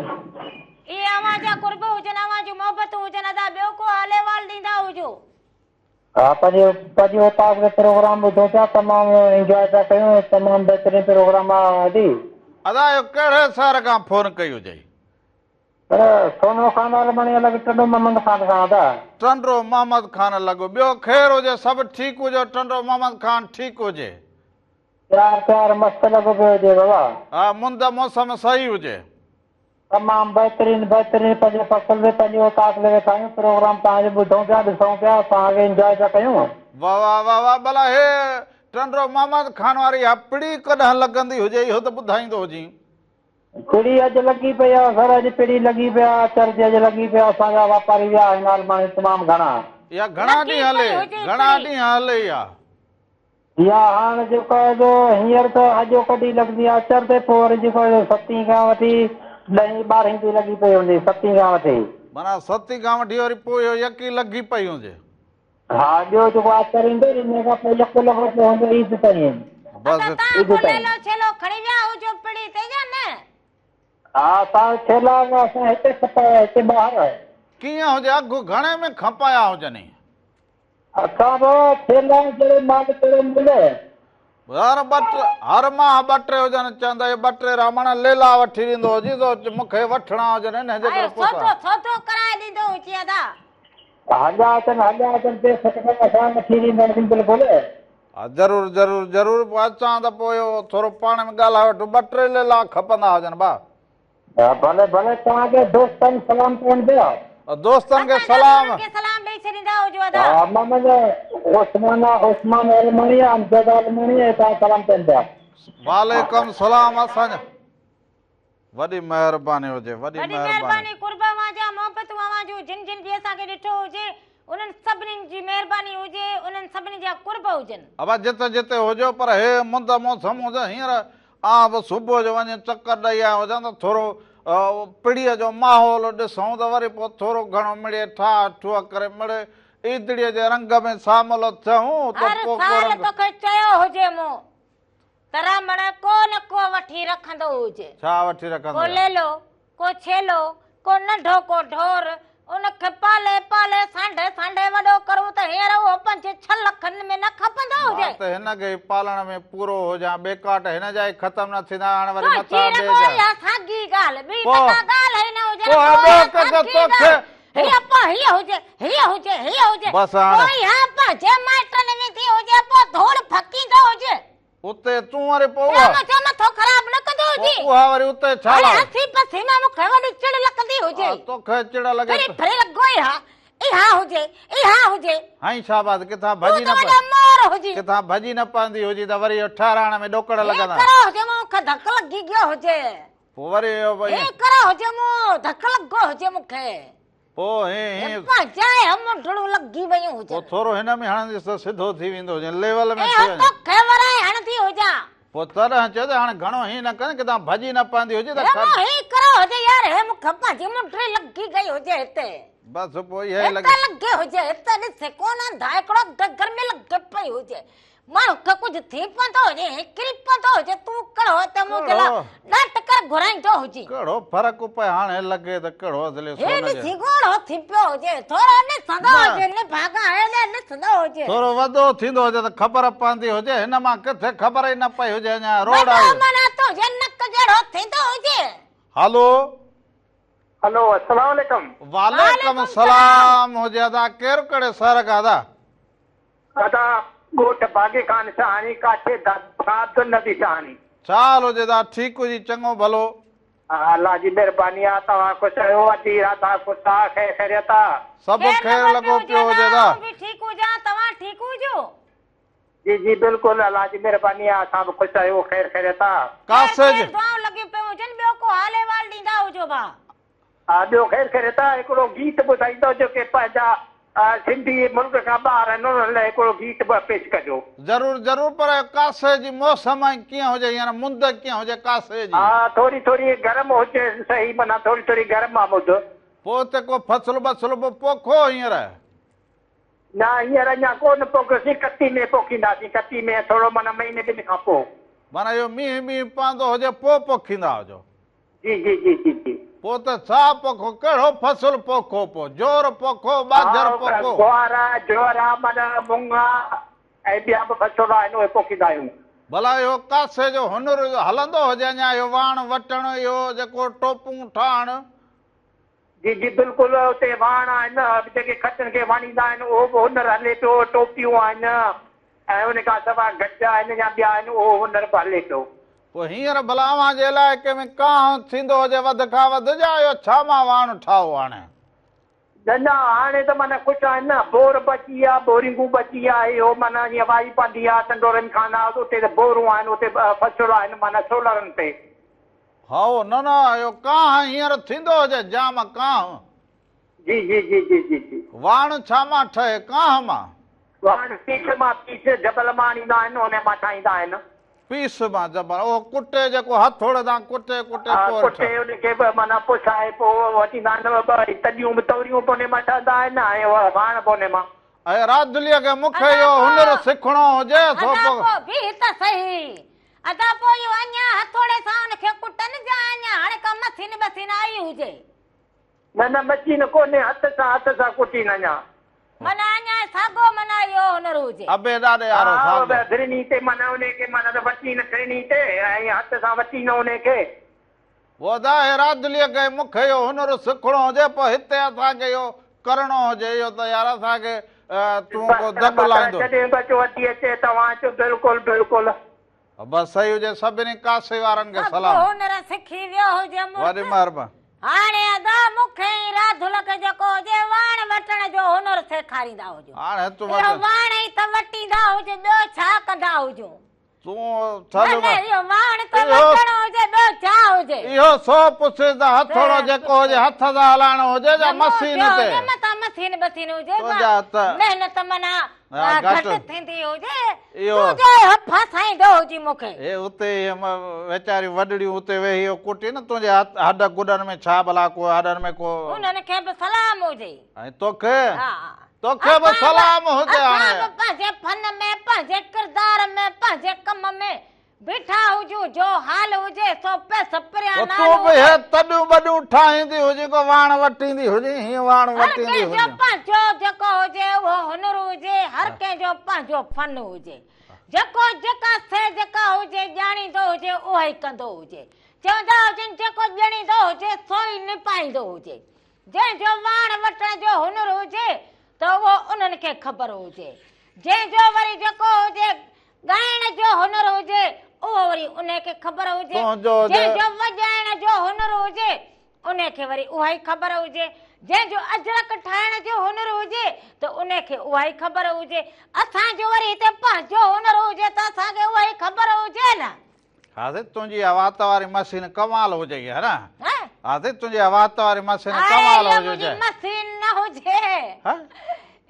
اهي اوهان جا قرب هجن اوهان جون محبتون هجن ادا ٻيو ڪو حال احوال ڏيندا هجو. ها پنهنجي پنهنجي اوطاق جو پروگرام ٻڌون پيا تمام انجواء پيا ڪيون تمام بهترين پروگرام آ ادي. ادا اهو ڪهڙي شهر کان فون ڪئي هجئي. پر سونو خان عالماڻي الڳ ٽنڊو محمد خان کان ادا. ٽنڊو محمد خان لڳ ٻيو خير هجي سڀ ٺيڪ هجي ٽنڊو محمد خان ٺيڪ هجي. پيار پيار مست لڳو پيو هجي بابا. ها مند موسم صحيح هجي. تمام بهترين بهترين پنهنجي فصل تي پنهنجي اوطاق تي ويٺا آهيون پروگرام توهان جو ٻڌون پيا ڏسون پيا توهان کي انجواء پيا ڪيون. واه واه واه واه ڀلا هي ٽنڊو محمد خان واري اها پڙي ڪڏهن لڳندي هجي اهو ته ٻڌائيندو هجين. پڙي اڄ لڳي پئي آ سر اڄ پڙي لڳي پئي آ چرچ اڄ لڳي پئي آ اسان جا واپاري ويا آهن عالماڻي تمام گهڻا. اها گهڻا لڳي ڏينهن پئي هلي هجي گهڻا پڙي. ڏينهن هلي اها. اها هاڻ جيڪو آهي سو هينئر ته اڄوڪ ڏينهن لڳندي آ آچر تي پوء وري جيڪو آهي سو ستين کان وٺي ڏهين ٻارهين تائين لڳي پئي هوندي ستين کان وٺي. معنيٰ ستين کان وٺي وري پوء اهو يڪي لڳي پئي هجي. ها ٻيو جيڪو آچر ايندو ان کان پوء يڪو لڳو پيو هوندو عيد تائين. بس. ادا توهان عيد ڪو تائين. ليلو ڇيلو کڻي ويا هجو پڙي تي يا نه؟ ها اسان ڇيلا اسان هتي کپايا هتي ٻاهر. ڪيئن هجي اگهه گهڻي ۾ کپايا هجني؟ اسان به ڇيلا جهڙي مال تهڙو ملهه. هر ٻه ٽي هر ماهه ٻه ٽي هجن چوندا اهي ٻه ٽي رامڻ ليلا وٺي ڏيندو هجي ته مون کي وٺڻا هجن ان جي ڪري آيو سودو پوسا. سودو ڪرائي ڏيندو هجي ادا. هليا اچن هليا اچن بي فڪر اسان وٺي ڏينداسين بلڪل. ها ضرور ضرور ضرور پوء اچان ته پوء اهو ٿورو پاڻ ۾ ڳالهائي وٺون ٻه ٽي ليلا کپندا هجن ڀاء. ها ڀلي ڀلي توهان کي دوستن سلام ڪرڻ پيا. دوستن کي اسان جا به سلام. انهن کي سلام ڏئي ڇڏيندا هجو ادا. ها محمد عثمان عثمان علماڻي امجد علماڻي ۽ توهان سلام ڪن پيا. وعليڪم سلام اسان جا وڏي مهرباني هجي وڏي وڏي مهرباني. مهرباني قرب اوهان جا محبتون اوهان جون جن جن به اسان کي ڏٺو هجي انهن سڀني جي مهرباني هجي انهن سڀني جا قرب هجن. ابا جتي جتي هجو پر هي مند موسم هجي هينئر آء به صبح جو وڃي چڪر ڏئي آيو هجان ته ٿورو پڙيء جو ماحول ڏسون ته وري پوء ٿورو گهڻو مڙئي ٺاهه ٺوهه ڪري مڙئي عيدڙيء جي رنگ ۾ سامل ٿيون ته هر پوء ڪو سال رنگ. توکي چيو هجي مون ته رامڻ ڪو نه ڪو وٺي رکندو هجي. ڇا وٺي رکندو ڪو هجان؟ ليلو، ڪو ڇيلو، ڪو ننڍو ڪو ڍور، ان کي پالي پالي سانڍي سانڍي وڏو ڪرون ته هينئر اهو پنج ڇهه لکن ۾ نه کپندو هجي. مان ته هن کي ئي پالڻ ۾ پورو هجان، ٻيڪاٽ هن جا ئي ختم نه ٿيندا، هاڻي وري تنهنجي مٿان ٻئي رڳو جا. اها ساڳي ڳالهه، ٻي ته پوء ڪا ڳالهه ئي نه هجي، پوء رڳو ٻيو اها ڪجهه ساڳي توکي ڳالهه، هيء پوء هيء هجي، هيء هجي، هيء هجي، بس هاڻي. پوء اها پنهنجي مائٽن ويندي هجي، پوء ڌوڙ ڦڪيندو هجي. اتي تون وري پوء اها اها. منهنجو مٿو خراب نه ڪندو هجي. پوء اها وري اتي ڇا هاڻي لاء؟ هسي پسي مان مون کي وڏي چڙ لڳندي هجي. ها توکي چڙ لڳي ڦري ته. ڦري لڳو اها اها هجي اها هجي. هائين شاباس ڪٿان تون ڀڄي ته نه وڏو مور هجي. ڪٿان ڀڄي نه پوندي هجي ته وري اهو ٺهرائڻ ۾ ڏوڪڙ هي لڳندا. ڪرو هجي مون کي ڌڪ لڳي گيو هجي. پوء وري اهو ڀئي. هي ڪرو هجي مون ڌڪ لڳو هجي مون کي. پوء هي هي. پنهنجا ئي منڍڙون لڳي ويون هجن. پوء ٿورو هن ۾ هڻنديس ته سڌو ٿي ويندو هجين، ليول ۾ ٿي اهو وڃي. توکي ورائي هڻندي هجان. پوء تڏهن چيو ته هاڻي گهڻو هين نه ڪن، ڪٿان ڀڄي نه پوندي هجي ته هي کڏ. مون هي ڪرو هجي يار، هي مون کي پنهنجي منڍڙي لڳي گئي هجي هتي. بس پوء اها ئي لڳي. هتي لڳي هجي، هتي ڏسي ڪونه انڌا هڪڙو گگر ۾ لڳي پئي هجي. ماڻهو کي ڪجهه ٿي پوندو هجي ۽ ڪري پوندو هجي، تون ڪهڙو هتي منهنجي لاء ڪهڙو؟ ڏانٽ ڪر گهرائيندو هجين. ڪهڙو فرق پئي هاڻي لڳي ته ڪهڙو اصلي هي سون جي. ڏسي ڳوڙهو ٿي پيو هجي، ٿورو ڏسندو نه. هجي، نڀاڳا هيڏي ڏسندو هجي. ٿورو وڏو ٿيندو هجي ته خبر پوندي هجي، هن مان ڪٿي خبر ئي نه پئي هجي اڃا روڙ وڏو آهي. معنيٰ تنهنجي نڪ جهڙو ٿيندو هجي. هلو. هلو السلام عليڪم. وعليڪم السلام هجي ادا ڪير ڪهڙي شهر کان ادا. ادا ڳوٺ باغي خان شاهاڻي ڪاٺي دادو کان عبدالنبي شاهاڻي. ڇا حال هجي ادا ٺيڪ هجي چڱو ڀلو. الله جي مهرباني آ توهان خوش آهيو ادي راڌا خوش آ خير خيريت آ. سڀ خير خير لڳو لڳو پيو پيو هجي هجي ادا ادا. آئون به ٺيڪ هجان توهان ٺيڪ هجو. جي جي بلڪل الله جي مهرباني آ اسان به خوش آهيون خير خيريت آ. خير ڪاسي خير جي. دعائون لڳيون پيون هجن ٻيو ڪو حال احوال ڏيندا هجو ڀاء. ها ٻيو خير خيريت آ هڪڙو گيت ٻڌائيندؤ جيڪي پنهنجا سنڌي ملڪ کان ٻاهر آهن انهن لاء هڪڙو گيت به پيش ڪجو. ضرور ضرور پر اهو ڪاسي جي موسم ۽ ڪيئن هجي هينئر مند ڪيئن هجي ڪاسي جي. ها ٿوري ٿوري گرم هجي صحيح معنيٰ ٿوري ٿوري گرم آ مند. پوء اتي ڪو فصل بصل به پوکو هينئر. نه هينئر اڃا ڪو نه پوکيوسين ڪتي ۾ پوکينداسين ڪتي ۾ ٿورو معنيٰ مهيني ٻن کان پوء. معنيٰ اهو مينهن بينهن پوندو هجي پوء پوکيندا هجو. جي جي جي جي جي. پوء ته ڇا پوکو، ڪهڙو فصل پوکو پوء، جور پوکو، ٻاجهر ها پوکو. گوار آ، جوئر آ، معنيٰ مڱ آ ۽ ٻيا به فصل آهن اهي پوکيندا آهيون. ڀلا اهو ڪاسي جو هنر هلندو هجي اڃا اهو واڻ وٽڻ، اهو جيڪو ٽوپون ٺاهڻ. جي جي بلڪل اتي واڻ آهن جيڪي کچن کي واڻيندا آهن اهو به هنر هلي پيو، ٽوپيون آهن ۽ ان کان سواء گج آهن يا ٻيا آهن اهو هنر به هلي پيو. پوء هينئر ڀلا اوهان جي علائقي ۾ ڪانهه ٿيندو هجي وڌ کان وڌ يا اهو ڇا مان واڻ ٺاهو هاڻي؟ نه نه هاڻي ته معنيٰ خوش آهن نه بور به اچي ويا بورنگون به اچي ويا اهو معنيٰ جيئن وائي پانڌي آ ٽنڊورن خان آ اتي ته بورون آهن اتي فصل آهن معنيٰ سولرن تي. هائو نه نه اهو ڪانهه هينئر ٿيندو هجي جام ڪانهه. جي جي جي جي جي جي. واڻ ڇا مان ٺهي ڪانهه مان؟ واڻ پيس مان پيس جبل مان آڻيندا آهن ان مان ٺاهيندا آهن. پيس مان جبل اهو ڪٽي جيڪو هٿوڙي سان ڪٽي ڪٽي ها پوء ڪٽي ان کي به معنيٰ پسائي پوء وٽيندا آهن ٻه تڏيون به توريون به ان مان ٺهندا آهن ۽ واڻ به ان مان. اي راڌليء کي مون کي ادا اهو پوء هنر سکڻو هجي سو ادا پوء. پوء بيهه ته سهي. ادا پوء اهو اڃا هٿوڙي سان ان کي ڪٽن جا اڃا هاڻي ڪا مشين بسين آئي هجي. نه نه مشين ڪونهي هٿ سان هٿ سان ڪٽين اڃا. معنيٰ اڃا ساڳو معنيٰ اهو هنر هجي. ابي ڏاڏي وارو ها ساڳو. ڦرڻي تي معنيٰ انهي کي معنيٰ ته وٽين ڦرڻي تي ۽ هٿ سان وٽين انهي کي. پوء ادا هي راڌليء کي مون کي اهو هنر سکڻو هجي پوء هتي اسان کي اهو ڪرڻو هجي اهو ته يار اسان کي تون ڪو دڳ لائيندو. جڏهن به اچو وٺي اچي توهان اچو بلڪل بلڪل. بس صحيح هجي سڀني ڪاسي وارن کي سڀ سلام. هنر سکي ويو هجي مڙس. وڏي مهرباني. هاڻي ادا مون کي ۽ راڌل کي جيڪو هجي واڻ وٽڻ جو هنر سيکاريندا هجو. هاڻي تون اهو وٽ. واڻ ئي ته وٽيندا هجو ٻيو ڇا ڪندا هجو. تون ٿل نه نه اهو واڻ ته اهو وٽڻو هجي ٻيو ڇا هجي. اهو سو پڇيس ته هٿوڙو جيڪو هجي هٿ سان هلائڻو هجي يا نه مون مشين چيو تي. هجي متان مشين بسين هجي تنهنجا هٿ محنت معنيٰ ها گهٽ گهٽ ٿيندي هجي اهو تون جو اهو ڦاسائيندو هجي مون کي. هي اتي اهي ويچاريون وڏڙيون اتي ويهي اهو ڪٽين تنهنجي هٿ هڏ گڏن ۾ ڇا ڀلا ڪو هڏن ۾ ڪو. انهن کي به سلام هجي. ۽ توکي ها. توکي به اسان به سلام هجي اسان هاڻي. به پنهنجي فن ۾ پنهنجي ڪردار ۾ پنهنجي ڪم ۾ بيٺا هجون جو حال هجي سو پيس پريان پوء نال تون به هجي. هي تڏيون ٻڏيون ٺاهيندي هجين ڪو واڻ وٽيندي هجين هيئن واڻ هر وٽيندي ڪنهن جو هجين. پنهنجو جيڪو هجي اهو هنر هجي هر ڪنهن جو پنهنجو فن هجي جيڪو جيڪا شيء جيڪا هجي ڄاڻيندو هجي اها ئي ڪندو هجي چوندا هجن جيڪو ڄڻيندو هجي سو ئي نپائيندو هجي جنهن جو واڻ وٽڻ جو هنر هجي ته اهو انهن کي خبر هجي. جنهن جو وري جيڪو هجي ڳائڻ جو هنر هجي اهو وري انهي کي خبر هجي. تنهنجو هجي. جنهن جو وڄائڻ جو هنر هجي انهي کي وري اها ئي خبر هجي. جنهن جو اجرڪ ٺاهڻ جو هنر هجي ته انهي کي اها ئي خبر هجي. اسان جو وري هتي پنهنجو هنر هجي ته اسان کي اها ئي خبر هجي نه. ها سائين تنهنجي اها وات واري مشين ڪمال هجئي ها نه؟ ها؟ ها سائين تنهنجي اها وات واري مشين ڪمال اڙي اها هجي. منهنجي مشين نه هجي. ها؟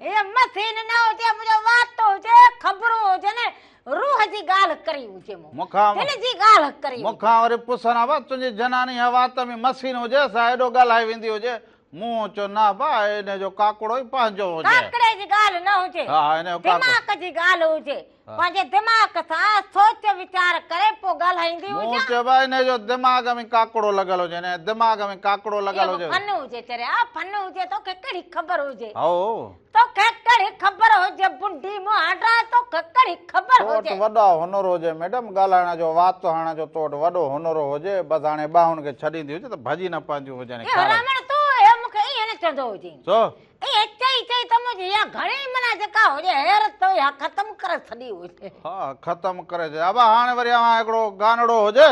هيء مشين نه هجي منهنجو وات هجي خبرون هجن روح جي ڳالهه ڪري هجي مون دل جي ڳالهه ڪري هجي. مون کان وري پڇن ها تنهنجي جناني اها وات ۾ مشين هجي سا ايڏو ڳالهائي ويندي هجي مون چيو نه ابا ان جو ڪاڪڙو ئي پنهنجو هجي. ڪاڪڙي جي ڳالهه نه هجي ها ان جو ڪاڪڙو. دماغ جي ڳالهه هجي پنهنجي دماغ سان سوچ ويچار ڪري پوء ڳالهائيندي مون هجان. چيو ابا ان جو دماغ ۾ ڪاڪڙو لڳل هجي ان جي دماغ ۾ ڪاڪڙو لڳل اهو هجي. فن هجي چريا فن هجي توکي ڪهڙي خبر هجي. هائو. توکي ڪهڙي خبر هجي بنڊي مهانڊا توکي ڪهڙي خبر تو وٽ هجي. وڏو هنر هجي ميڊم ڳالهائڻ جو وات هڻڻ جو تو وٽ وڏو هنر هجي بس هاڻي ٻانهن کي ڇڏيندي هجي ته ڀڄي نه پونديون هجن اي خيال. حرامڻ تون اهو مون کي ائين نه چوندو هجين. ڇو؟ ائين چئي چئي ته منهنجي اها گهڻي معنيٰ جيڪا هجي حيرت اها ختم ڪري ڇڏي هجي. ها ختم ڪري ڇڏي. ابا هاڻي وري اوهان هڪڙو گانڙو هجي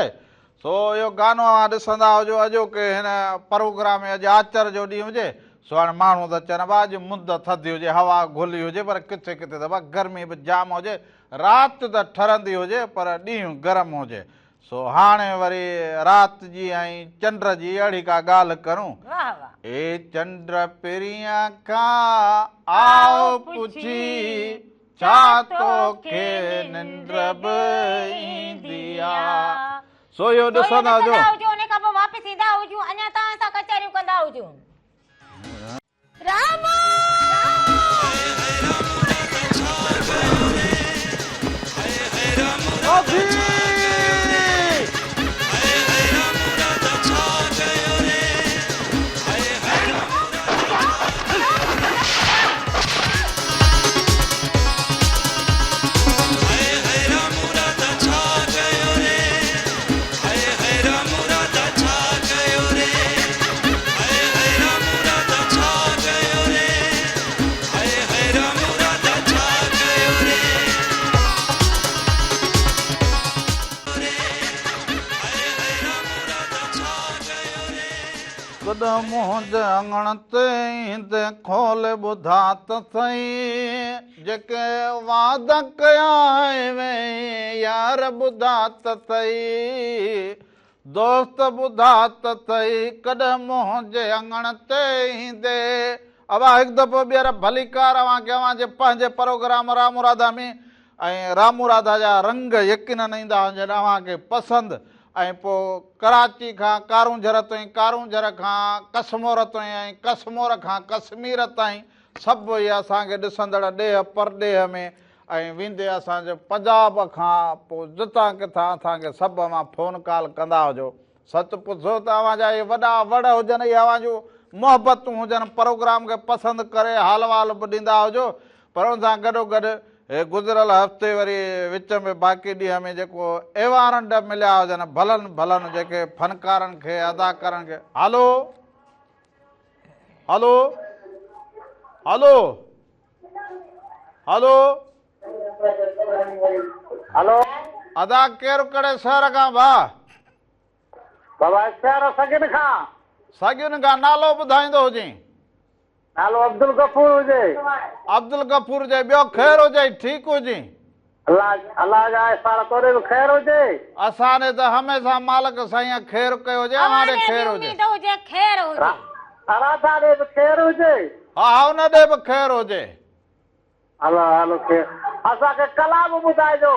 سو اهو گانو اوهان ڏسندا هجو اڄوڪي هن پروگرام ۾ اڄ آچر جو ڏينهن هجي سو هاڻي ماڻهو ته چون ابا اڄ مند ٿڌي هجي هوا گهلي هجي پر ڪٿي ڪٿي ته ابا گرمي به جام هجي رات ته ٺرندي هجي پر ڏينهن گرم هجي سو هاڻي وري رات جي ۽ چنڊ جي اهڙي ڪا ڳالهه ڪرون. واهه واهه. اي چنڊ پرينء کان آء پڇي، ڇا توکي ننڊ به ايندي آ. سو اهو ڏسندا هجو. ڏسندا هجو ان کان پوء واپس ايندا هجون اڃا توهان سان ڪچهريون ڪندا هجون. رامو! ڪڏهن منهنجي اڱڻ تي ايندين کولي ٻڌاء ته سهي جيڪي وعدا ڪيا هئين يار ٻڌاء ته سهي دوست ٻڌاء ته سهي ڪڏهن منهنجي اڱڻ تي ايندي. ابا هڪ دفعو ٻيهر ڀليڪار اوهان کي اوهان جي پنهنجي پروگرام رامو راڌا ۾ ۽ رامو راڌا جا رنگ يقينن ايندا هجن اوهان کي پسند ۽ پوء ڪراچي کان ڪارونجهر تائين ڪارونجهر کان ڪسمور تائين ۽ ڪسمور کان ڪسمير تائين سڀ اهي اسان کي ڏسندڙ ڏيهه پرڏيهه ۾ ۽ ويندي اسان جي پنجاب کان پوء جتان ڪٿان اسان کي سڀ اوهان فون ڪال ڪندا هجو. سچ پڇو ته اوهان جا اهي وڏا وڙ هجن اهي اوهان جون محبتون هجن پروگرام کي پسند ڪري حال وال به ڏيندا هجو پر ان سان گڏو گڏ هي گذريل هفتي وري وچ ۾ باقي ڏينهن ۾ جيڪو ايوارنڊ مليا هجن ڀلن ڀلن جيڪي فنڪارن کي اداڪارن کي هلو هلو هلو هلو. هلو. ادا ڪير ڪهڙي شهر کان ڀاء. بابا شهر سڳين کان. سڳين کان نالو ٻڌائيندو هجين. نالو عبدالغفور هجي. عبدالغفور هجي ٻيو خير هجئي ٺيڪ هجين. الله الله جا احسان توڏي به خير هجي. اسان ڏي ته هميشه مالڪ سائين خير ڪيو هجي اوهان اوهان ڏي ڏي خير به هجي. اميد هجي خير هجي. راڌا ڏي به خير هجي. ها ها ان ڏي به خير هجي. هلو هلو خير اسان کي ڪلام ٻڌائجو.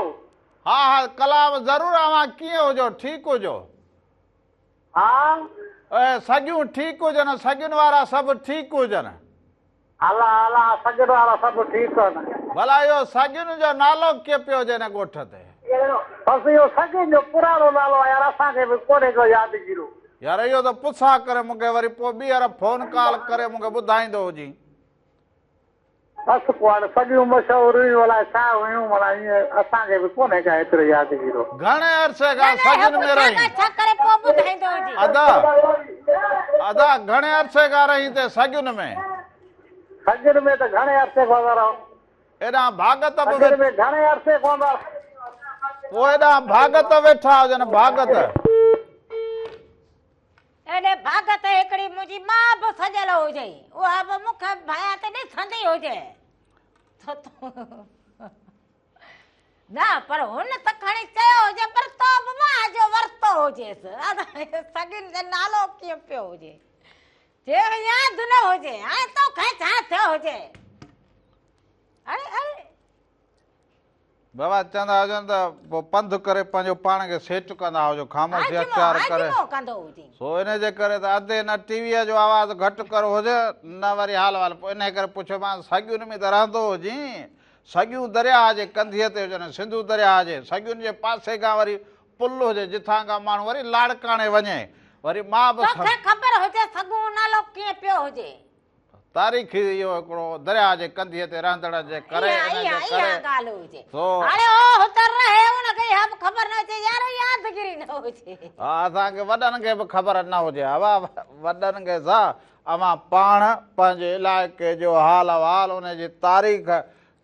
ها ها ڪلام ضرور اوهان ڪيئن هجو ٺيڪ هجو. ها. اهي سڳيون ٺيڪ هجن سڳين وارا سڀ ٺيڪ هجن. الا الا سڳين وارا سڀ ٺيڪ هن. ڀلا اهو سڳين جو نالو ڪيئن پيو هجي هن ڳوٺ تي. بس اهو سڳين جو پراڻو نالو آهي يار اسان کي به ڪونهي ڪو يادگيرو. يار اهو ته پڇا ڪري مونکي وري پوء ٻيهر فون ڪال ڪري مونکي ٻڌائيندو هجين. بس پوء هاڻي سڳيون مشهور هيون الائي ڇا هيون معنيٰ ائين اسان کي به ڪونهي ڪا ايترو يادگيرو. گهڻي عرصي نه کان نه اهو سڳين ۾ پڇا رهين. ڳاڇا ڪري پوء ٻڌائيندو هجي. ادا ادا گهڻي عرصي کان رهين تي سڳين ۾. سڳين ۾ ته گهڻي عرصي کان ٿا رهون. ايڏانهن ڀاڳت به سڳين ۾ گهڻي عرصي کان ٿا. پوء ايڏانهن ڀاڳت ويٺا هجن ڀاڳت. ايڏي ڀاڳت هڪڙي منهنجي ماء به سڄيل هجي، اها به مون کي ڀانيان ته ڏسندي هجي. نه پر هن ته کڻي چيو هجي پر تو به ماء جو ورتو هجيس. سڳين جو نالو ڪيئن پيو هجي. جي ياد نه هجي هاڻي توکي ڇا ٿيو هجي. اڙي اڙي. بابا چوندا هجن ته پوء پنڌ ڪري پنهنجو پاڻ کي سيٽ ڪندا هجو خاموشي اختيار ڪري سو انهي جي ڪري ته ادي نه ٽي ويء جو آواز گهٽ ڪرو هجي نه وري حال وال پوء انهي ڪري پڇيومانس سڳيون ۾ ته رهندو هجين سڳيون درياهه جي ڪنڌيء تي هجن سنڌو درياهه جي سڳيون جي پاسي کان وري پل هجي جتان کان ماڻهو وري لاڙڪاڻي وڃي وري مان به توکي خبر هجي سڳون نالو ڪيئن پيو هجي. تاريخي اهو هڪڙو درياهه جي ڪنڌيء تي رهندڙن جي ڪري اها انهن جي اها ڪري اها ڳالهه هجي. سو. هاڻي اهو هتر رهي ان کي اها به خبر نه هجي يار يادگيري نه هجي. ها اسان کي وڏن کي به خبر نه هجي ها وڏن کي سا اوهان پاڻ پنهنجي علائقي جو حال احوال ان جي تاريخ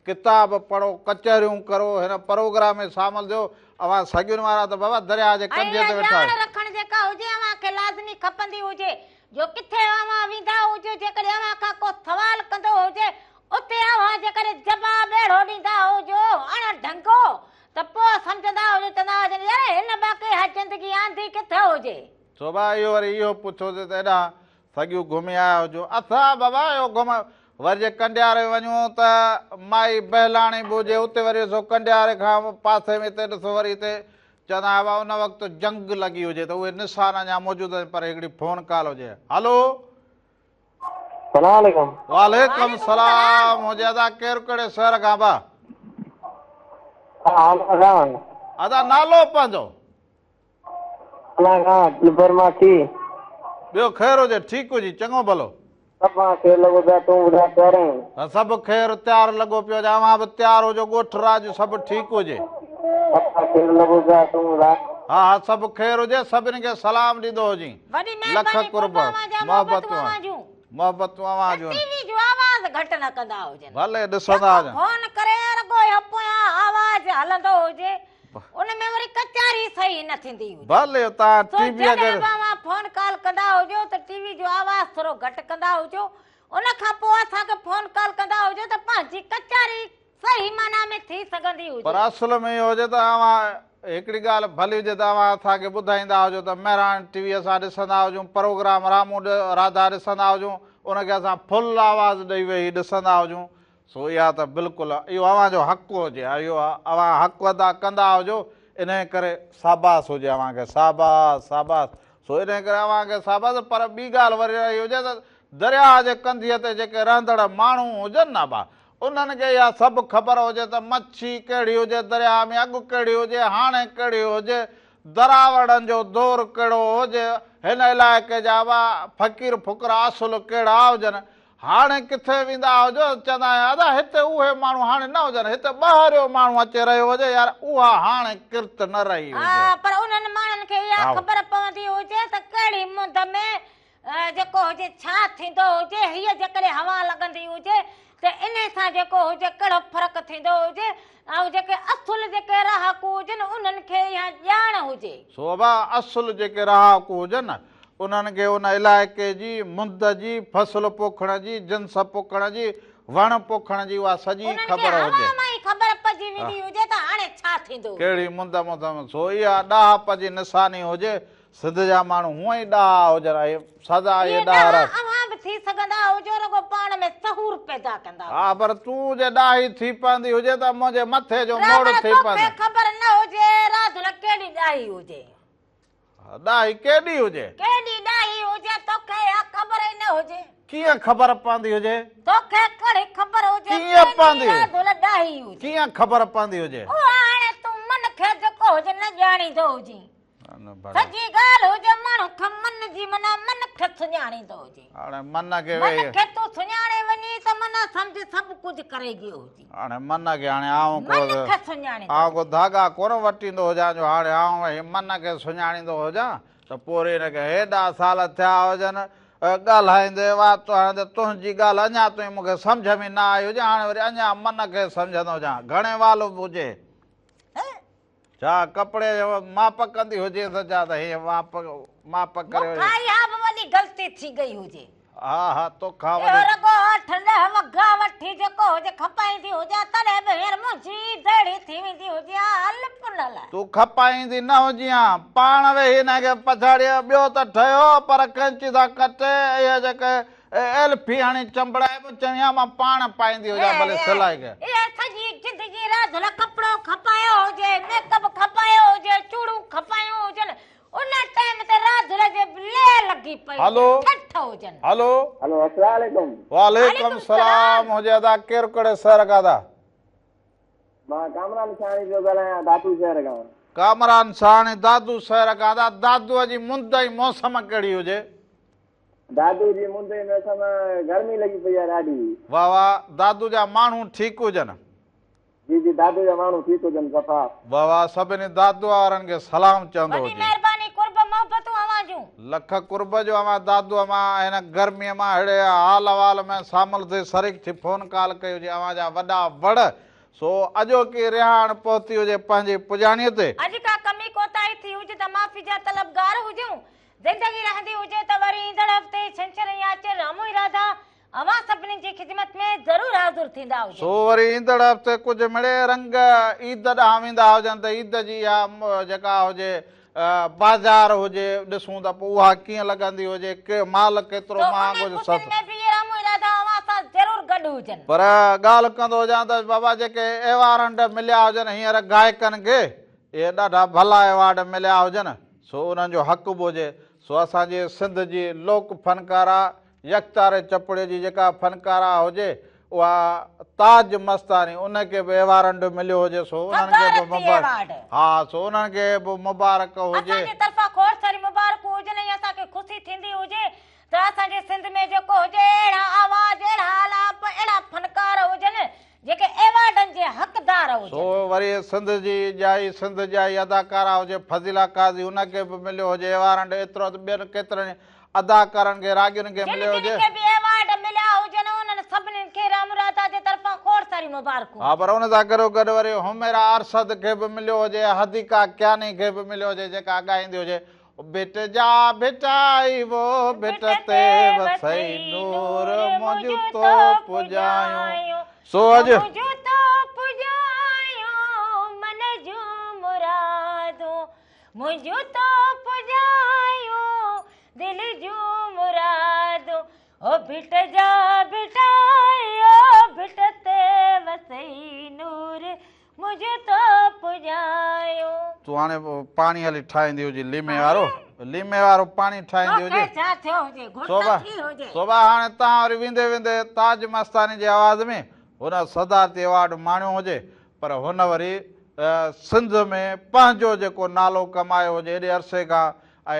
ڪتاب پڙهو ڪچهريون ڪرو هن پروگرام ۾ شامل ٿيو اوهان سڳين وارا ته بابا درياهه جي ۽ ڪنڌيء اها تي ويٺا ڄاڻ آهيو. رکڻ جيڪا هجي اوهان کي لازمي کپندي هجي جو ڪٿي اوهان ويندا هجو جيڪڏهن اوهان کان ڪو سوال ڪندو هجي اتي اوهان جيڪڏهن جواب اهڙو ڏيندا هجو اڻ ڍنگو ته پوء سمجهندا هجو چوندا هجن يار هن باقي اها زندگي آندي ڪٿي هجي. سو ڀاء اهو وري اهو پڇيوسين ته هيڏانهن سڳيون گهمي آيا هجو. اسان بابا اهو گهم وري جي ڪنڊياري وڃون ته مائي بهلاڻي به هجي اتي وري ڏسو ڪنڊياري کان پاسي ۾ اتي ڏسو وري اتي چوندا هئا ان وقت جنگ لڳي هجي ته اهي نشان اڃا موجود آهن پر هڪڙي فون ڪال هجي هلو. سلام عليڪم. وعليڪم سلام هجي ادا ڪير ڪهڙي شهر کان ڀا. ادا نالو پنهنجو. الله کان دلبر مان ٿي. ٻيو خير هجي ٺيڪ هجي چڱو ڀلو. سڀ مان خير لڳو پيا تون ٻڌاء تيار آهين. سڀ خير تيار لڳو پيو هجي اوهان به تيار هجو ڳوٺ راڄ سڀ ٺيڪ هجي. سڀ مان خير لڳو پيا تون ٻڌاء. ها ها سڀ خير هجي سڀني کي سلام ڏيندو هجين. وڏي لک مهرباني قرب قرب اوهان جا محبتون اوهان جون. محبتون اوهان جون. ٽي وي جو آواز گهٽ نه ڪندا هجن. ڀلي ڏسندا جيڪو هجن. فون ڪري رڳو اهو پويان آواز هلندو هجي ان ۾ وري ڪچهري صحيح نه ٿيندي هجي. ڀلي توهان سو ٽي وي جڏهن اگر. به اوهان فون ڪال ڪندا هجو ته ٽي وي جو آواز ٿورو گهٽ ڪندا هجو ان کان پوء اسان کي فون ڪال ڪندا هجو ته پنهنجي ڪچهري صحيح معنيٰ ۾ ٿي سگهندي هجي. پر اصل ۾ اهو هجي ته اوهان هڪڙي ڳالهه ڀلي هجي ته اوهان اسان کي ٻڌائيندا هجو ته مهراڻ ٽي وي اسان ڏسندا هجون پروگرام رامون راڌا ڏسندا هجون ان کي اسان فل آواز ڏئي ويهي ڏسندا هجون سو اها ته بلڪل اهو اوهان جو حق هجي اهو اوهان حق ادا ڪندا هجو انهي ڪري ساباس هجي اوهان کي ساباس ساباس سو انهي ڪري اوهان کي ساباس پر ٻي ڳالهه وري رهي هجي ته درياهه جي ڪنڌيء تي جيڪي رهندڙ ماڻهو هجن نه ابا، انهن کي اها سڀ خبر هجي ته مڇي ڪهڙي هجي درياهه ۾ اڳ ڪهڙي هجي، هاڻي ڪهڙي هجي، دراوڙن جو دور ڪهڙو هجي، هن علائقي جا ابا فقير فقرا اصل ڪهڙا هجن. هاڻي ڪٿي ويندا هجو ته چوندا آهيون ادا هتي اهي ماڻهو هاڻي نه هجن، هتي ٻاهريو ماڻهو اچي رهيو هجي، يار اها هاڻي ڪرت نه رهي هجي. ها پر انهن ماڻهن کي اها خبر پوندي هجي ته ڪهڙي مند ۾ جيڪو هجي ڇا ٿيندو هجي، هيء جيڪڏهن هوا لڳندي هجي ته انهي سان جيڪو هجي ڪهڙو فرق ٿيندو هجي ۽ جيڪي اصل جيڪي رهاڪو هجن انهن کي اها ڄاڻ هجي. سو ابا اصل جيڪي رهاڪو هجن انهن کي ان علائقي جي مند جي، فصل پوکڻ جي، جنس پوکڻ جي، وڻ پوکڻ جي اها سڄي انهن کي خبر هوا هجي. مان ئي خبر پئجي ويندي هجي ته هاڻي ڇا ٿيندو هجي. ڪهڙي مند موسم سو اها ڏاهپ جي نشاني هجي سنڌ جا ماڻهو هونئن ئي ڏاها هجن ۽ سدا اهي اهي ڏاها ڏاها رهن. اوهان به ٿي سگهندا هجو رڳو پاڻ ۾ شعور پيدا ڪندا ها هجو. پر تون جي ڏاهي ٿي پوندي هجي ته منهنجي مٿي جو موڙ راڌل ٿي توکي پوندي. خبر نه هجي راڌل ڪيڏي ڏاهي هجي. ڏاهي ڪيڏي هجي. ڪيڏي ڏاهي هجي توکي اها خبر ئي نه هجي. ڪيئن خبر پوندي هجي. توکي ڪهڙي خبر هجي ڪيئن ڪيڏي پوندي. راڌل ڏاهي هجي. ڪيئن خبر پوندي هجي. اها هاڻي تون من کي جيڪو هجي نه ڄاڻيندو هجين. سڄي ڳالهه هجي ماڻهو کي من جي معنيٰ من کي سڃاڻيندو هجي. هاڻي من کي من ويهي. کي تون سڃاڻي وڃين ته معنيٰ سمجهه سڀ ڪجهه ڪري گيو هجين. هاڻي من کي هاڻي آئون ڪو من کي سڃاڻيندو آئون ڪو هجين. ڌاڳا ڪونه وٽيندو هجان جو هاڻي آئون ويهي من کي سڃاڻيندو هجان ته پوء وري هن کي هيڏا سال ٿيا هجن ڳالهائيندي وات هڻندي تنهنجي ڳالهه اڃا تائين مون کي سمجهه ۾ نه آئي هجي هاڻي وري اڃا من کي سمجهندو هجان گهڻي والو به هجي. ڇا ڪپڙي جو ماپ ڪندي هجيس ڇا ته هيئن ماپ ماپ ڪري مون کان اها به وڏي غلطي ٿي گئي هجي. ها ها توکان اهو وڏي. رڳو اٺ ڏهه وڳا وٺي جيڪو هجي کپائيندي هجان تڏهن به هينئر منهنجي دهڙي ٿي ويندي هجي ها هل پنهل لاء. تون کپائيندي نه هجين ها پاڻ ويهي هن کي پڇاڙيء ٻيو ته ٺهيو پر قينچي سان ڪٽي اهي جيڪي ايلفي هڻي چنبڙائي به چوين ها مان پاڻ پائيندي هجان ڀلي سلائي کي. اها سڄي زندگي راڌل ڪپڙو کپايو هجي، ميڪ اپ کپايو هجي، چوڙون کپايون هجن، ان ٽائيم تي راڌل جي به لئه لڳي پئي هجي، ٺٺ هجن. هلو. هلو السلام عليڪم. وعليڪم سلام هجي ادا ڪير ڪهڙي شهر کان ادا. مان ڪامران شاهاڻي پيو ڳالهايان دادو شهر کان. ڪامران شاهاڻي دادو شهر کان ادا دادو جي مند ۽ موسم ڪهڙي هجي. دادو جي مند ۽ موسم گرمي لڳي پئي آهي ڏاڍي. واه واه دادو جا ماڻهو ٺيڪ هجن. جي جي دادو جا ماڻهو ٺيڪ هجن صفا. واه واه سڀني دادو وارن کي سلام چوندو وڏي هجي. مهرباني قرب محبتون اوهان جون. لک قرب جو اوهان دادو مان هن گرمي مان ههڙي حال احوال ۾ شامل ٿي شريڪ ٿي فون ڪال ڪئي هجي اوهان جا وڏا وڙ سو اڄوڪي رهاڻ پهتي هجي پنهنجي پڄاڻي تي. اڄ ڪا ڪمي ڪوتاهي ٿي هجي ته معافي جا طلبگار هجون. زندگي رهندي هجي ته وري ايندڙ هفتي ڇنڇر ۽ آچر رامو ۽ راڌا اوهان سڀني جي خدمت ۾ ضرور حاضر ٿيندا هجن. سو وري ايندڙ هفتي ڪجهه مڙئي رنگ عيد ڏانهن ويندا هجن ته عيد جي اها جيڪا هجي بازار هجي ڏسون ته پوء اها ڪيئن لڳندي هجي ڪي مال ڪيترو سو انهن مهانگو هجي خوشين سستو. ۾ به اهي رامو ۽ راڌا اوهان سان ضرور گڏ هجن. پر ڳالهه ڪندو هجان ته بابا جيڪي ايوارنڊ مليا هجن هينئر گائڪن کي اهي ڏاڍا ڀلا ايوارڊ مليا هجن سو انهن جو حق به هجي سو اسان جي سنڌ جي لوڪ فنڪارا يڪتاري چپڙي جي جيڪا فنڪارا هجي اها تاج مستاني ان کي به ايوارنڊ مليو هجي سو انهن کي به صدارتي مبارڪ ايوارڊ. ها سو انهن کي به مبارڪ هجي. اسان جي طرفان کوڙ ساري مبارڪون هجن ۽ اسان کي خوشي ٿيندي هجي ته اسان جي سنڌ ۾ جيڪو هجي اهڙا آواز اهڙا آلاپ اهڙا فنڪار هجن جيڪي ايوارڊن جي حقدار هجن. سو وري سنڌ جي ڄائي سنڌ ڄائي اداڪارا هجي فضيلا قاضي ان کي به مليو هجي ايوارنڊ ايترو ته ٻين ڪيترن ئي اداڪارن کي راڳين کي جن مليو جن هجي. کي به ايوارڊ مليا هجن انهن سڀني کي رام راڌا جي طرفان کوڙ ساريون مبارڪون. ها پر ان سان گڏو گڏ وري حميرا ارشد کي به مليو هجي حديقه ڪياني کي به مليو هجي جيڪا ڳائيندي هجي ڀٽ جا ڀٽائي وو ڀٽ تي وسئي نور منهنجون تو پڄايون سو اڄ. منهنجون تو پڄايون من جون مرادون منهنجون تو پڄايون دل جون مرادون او ڀٽ جا ڀٽائي او ڀٽ تي وسئي نور منهنجون تو پڄايون. تون هاڻي پاڻي هلي ٺاهيندي هجي ليمي وارو. ليمي وارو پاڻي ٺاهيندي هجي. توکي ڇا ٿيو هجي، گهٽ ٿي هجي. سوڀا هاڻي توهان وري ويندي ويندي تاج مستاني جي آواز ۾ هن صدارتي ايوارڊ ماڻيو هجي پر هن وري سنڌ ۾ پنهنجو جيڪو نالو ڪمايو هجي ايڏي عرصي کان ۽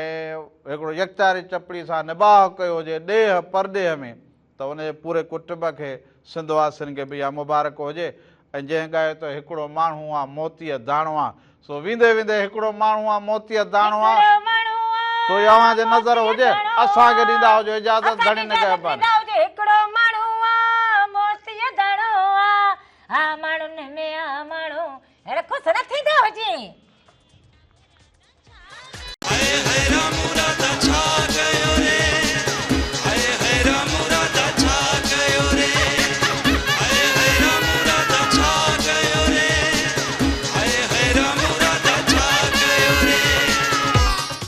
هڪڙو يڪتاري چپڙي سان نباهه ڪيو هجي ڏيهه پرڏيهه ۾ ته ان جي پوري ڪٽنب کي سنڌ واسين کي به اها مبارڪ هجي ۽ جنهن ڳايو ته هڪڙو ماڻهو آ موتيء داڻو آ سو ويندي ويندي هڪڙو ماڻهو آ موتيء داڻو آ هڪڙو ماڻهو آ سو اها اوهان جي نظر موتيء هجي داڻو اسان کي آ ڏيندا هجو اجازت اسان کي ڌڻي اجازت نگهبان. ڏيندا.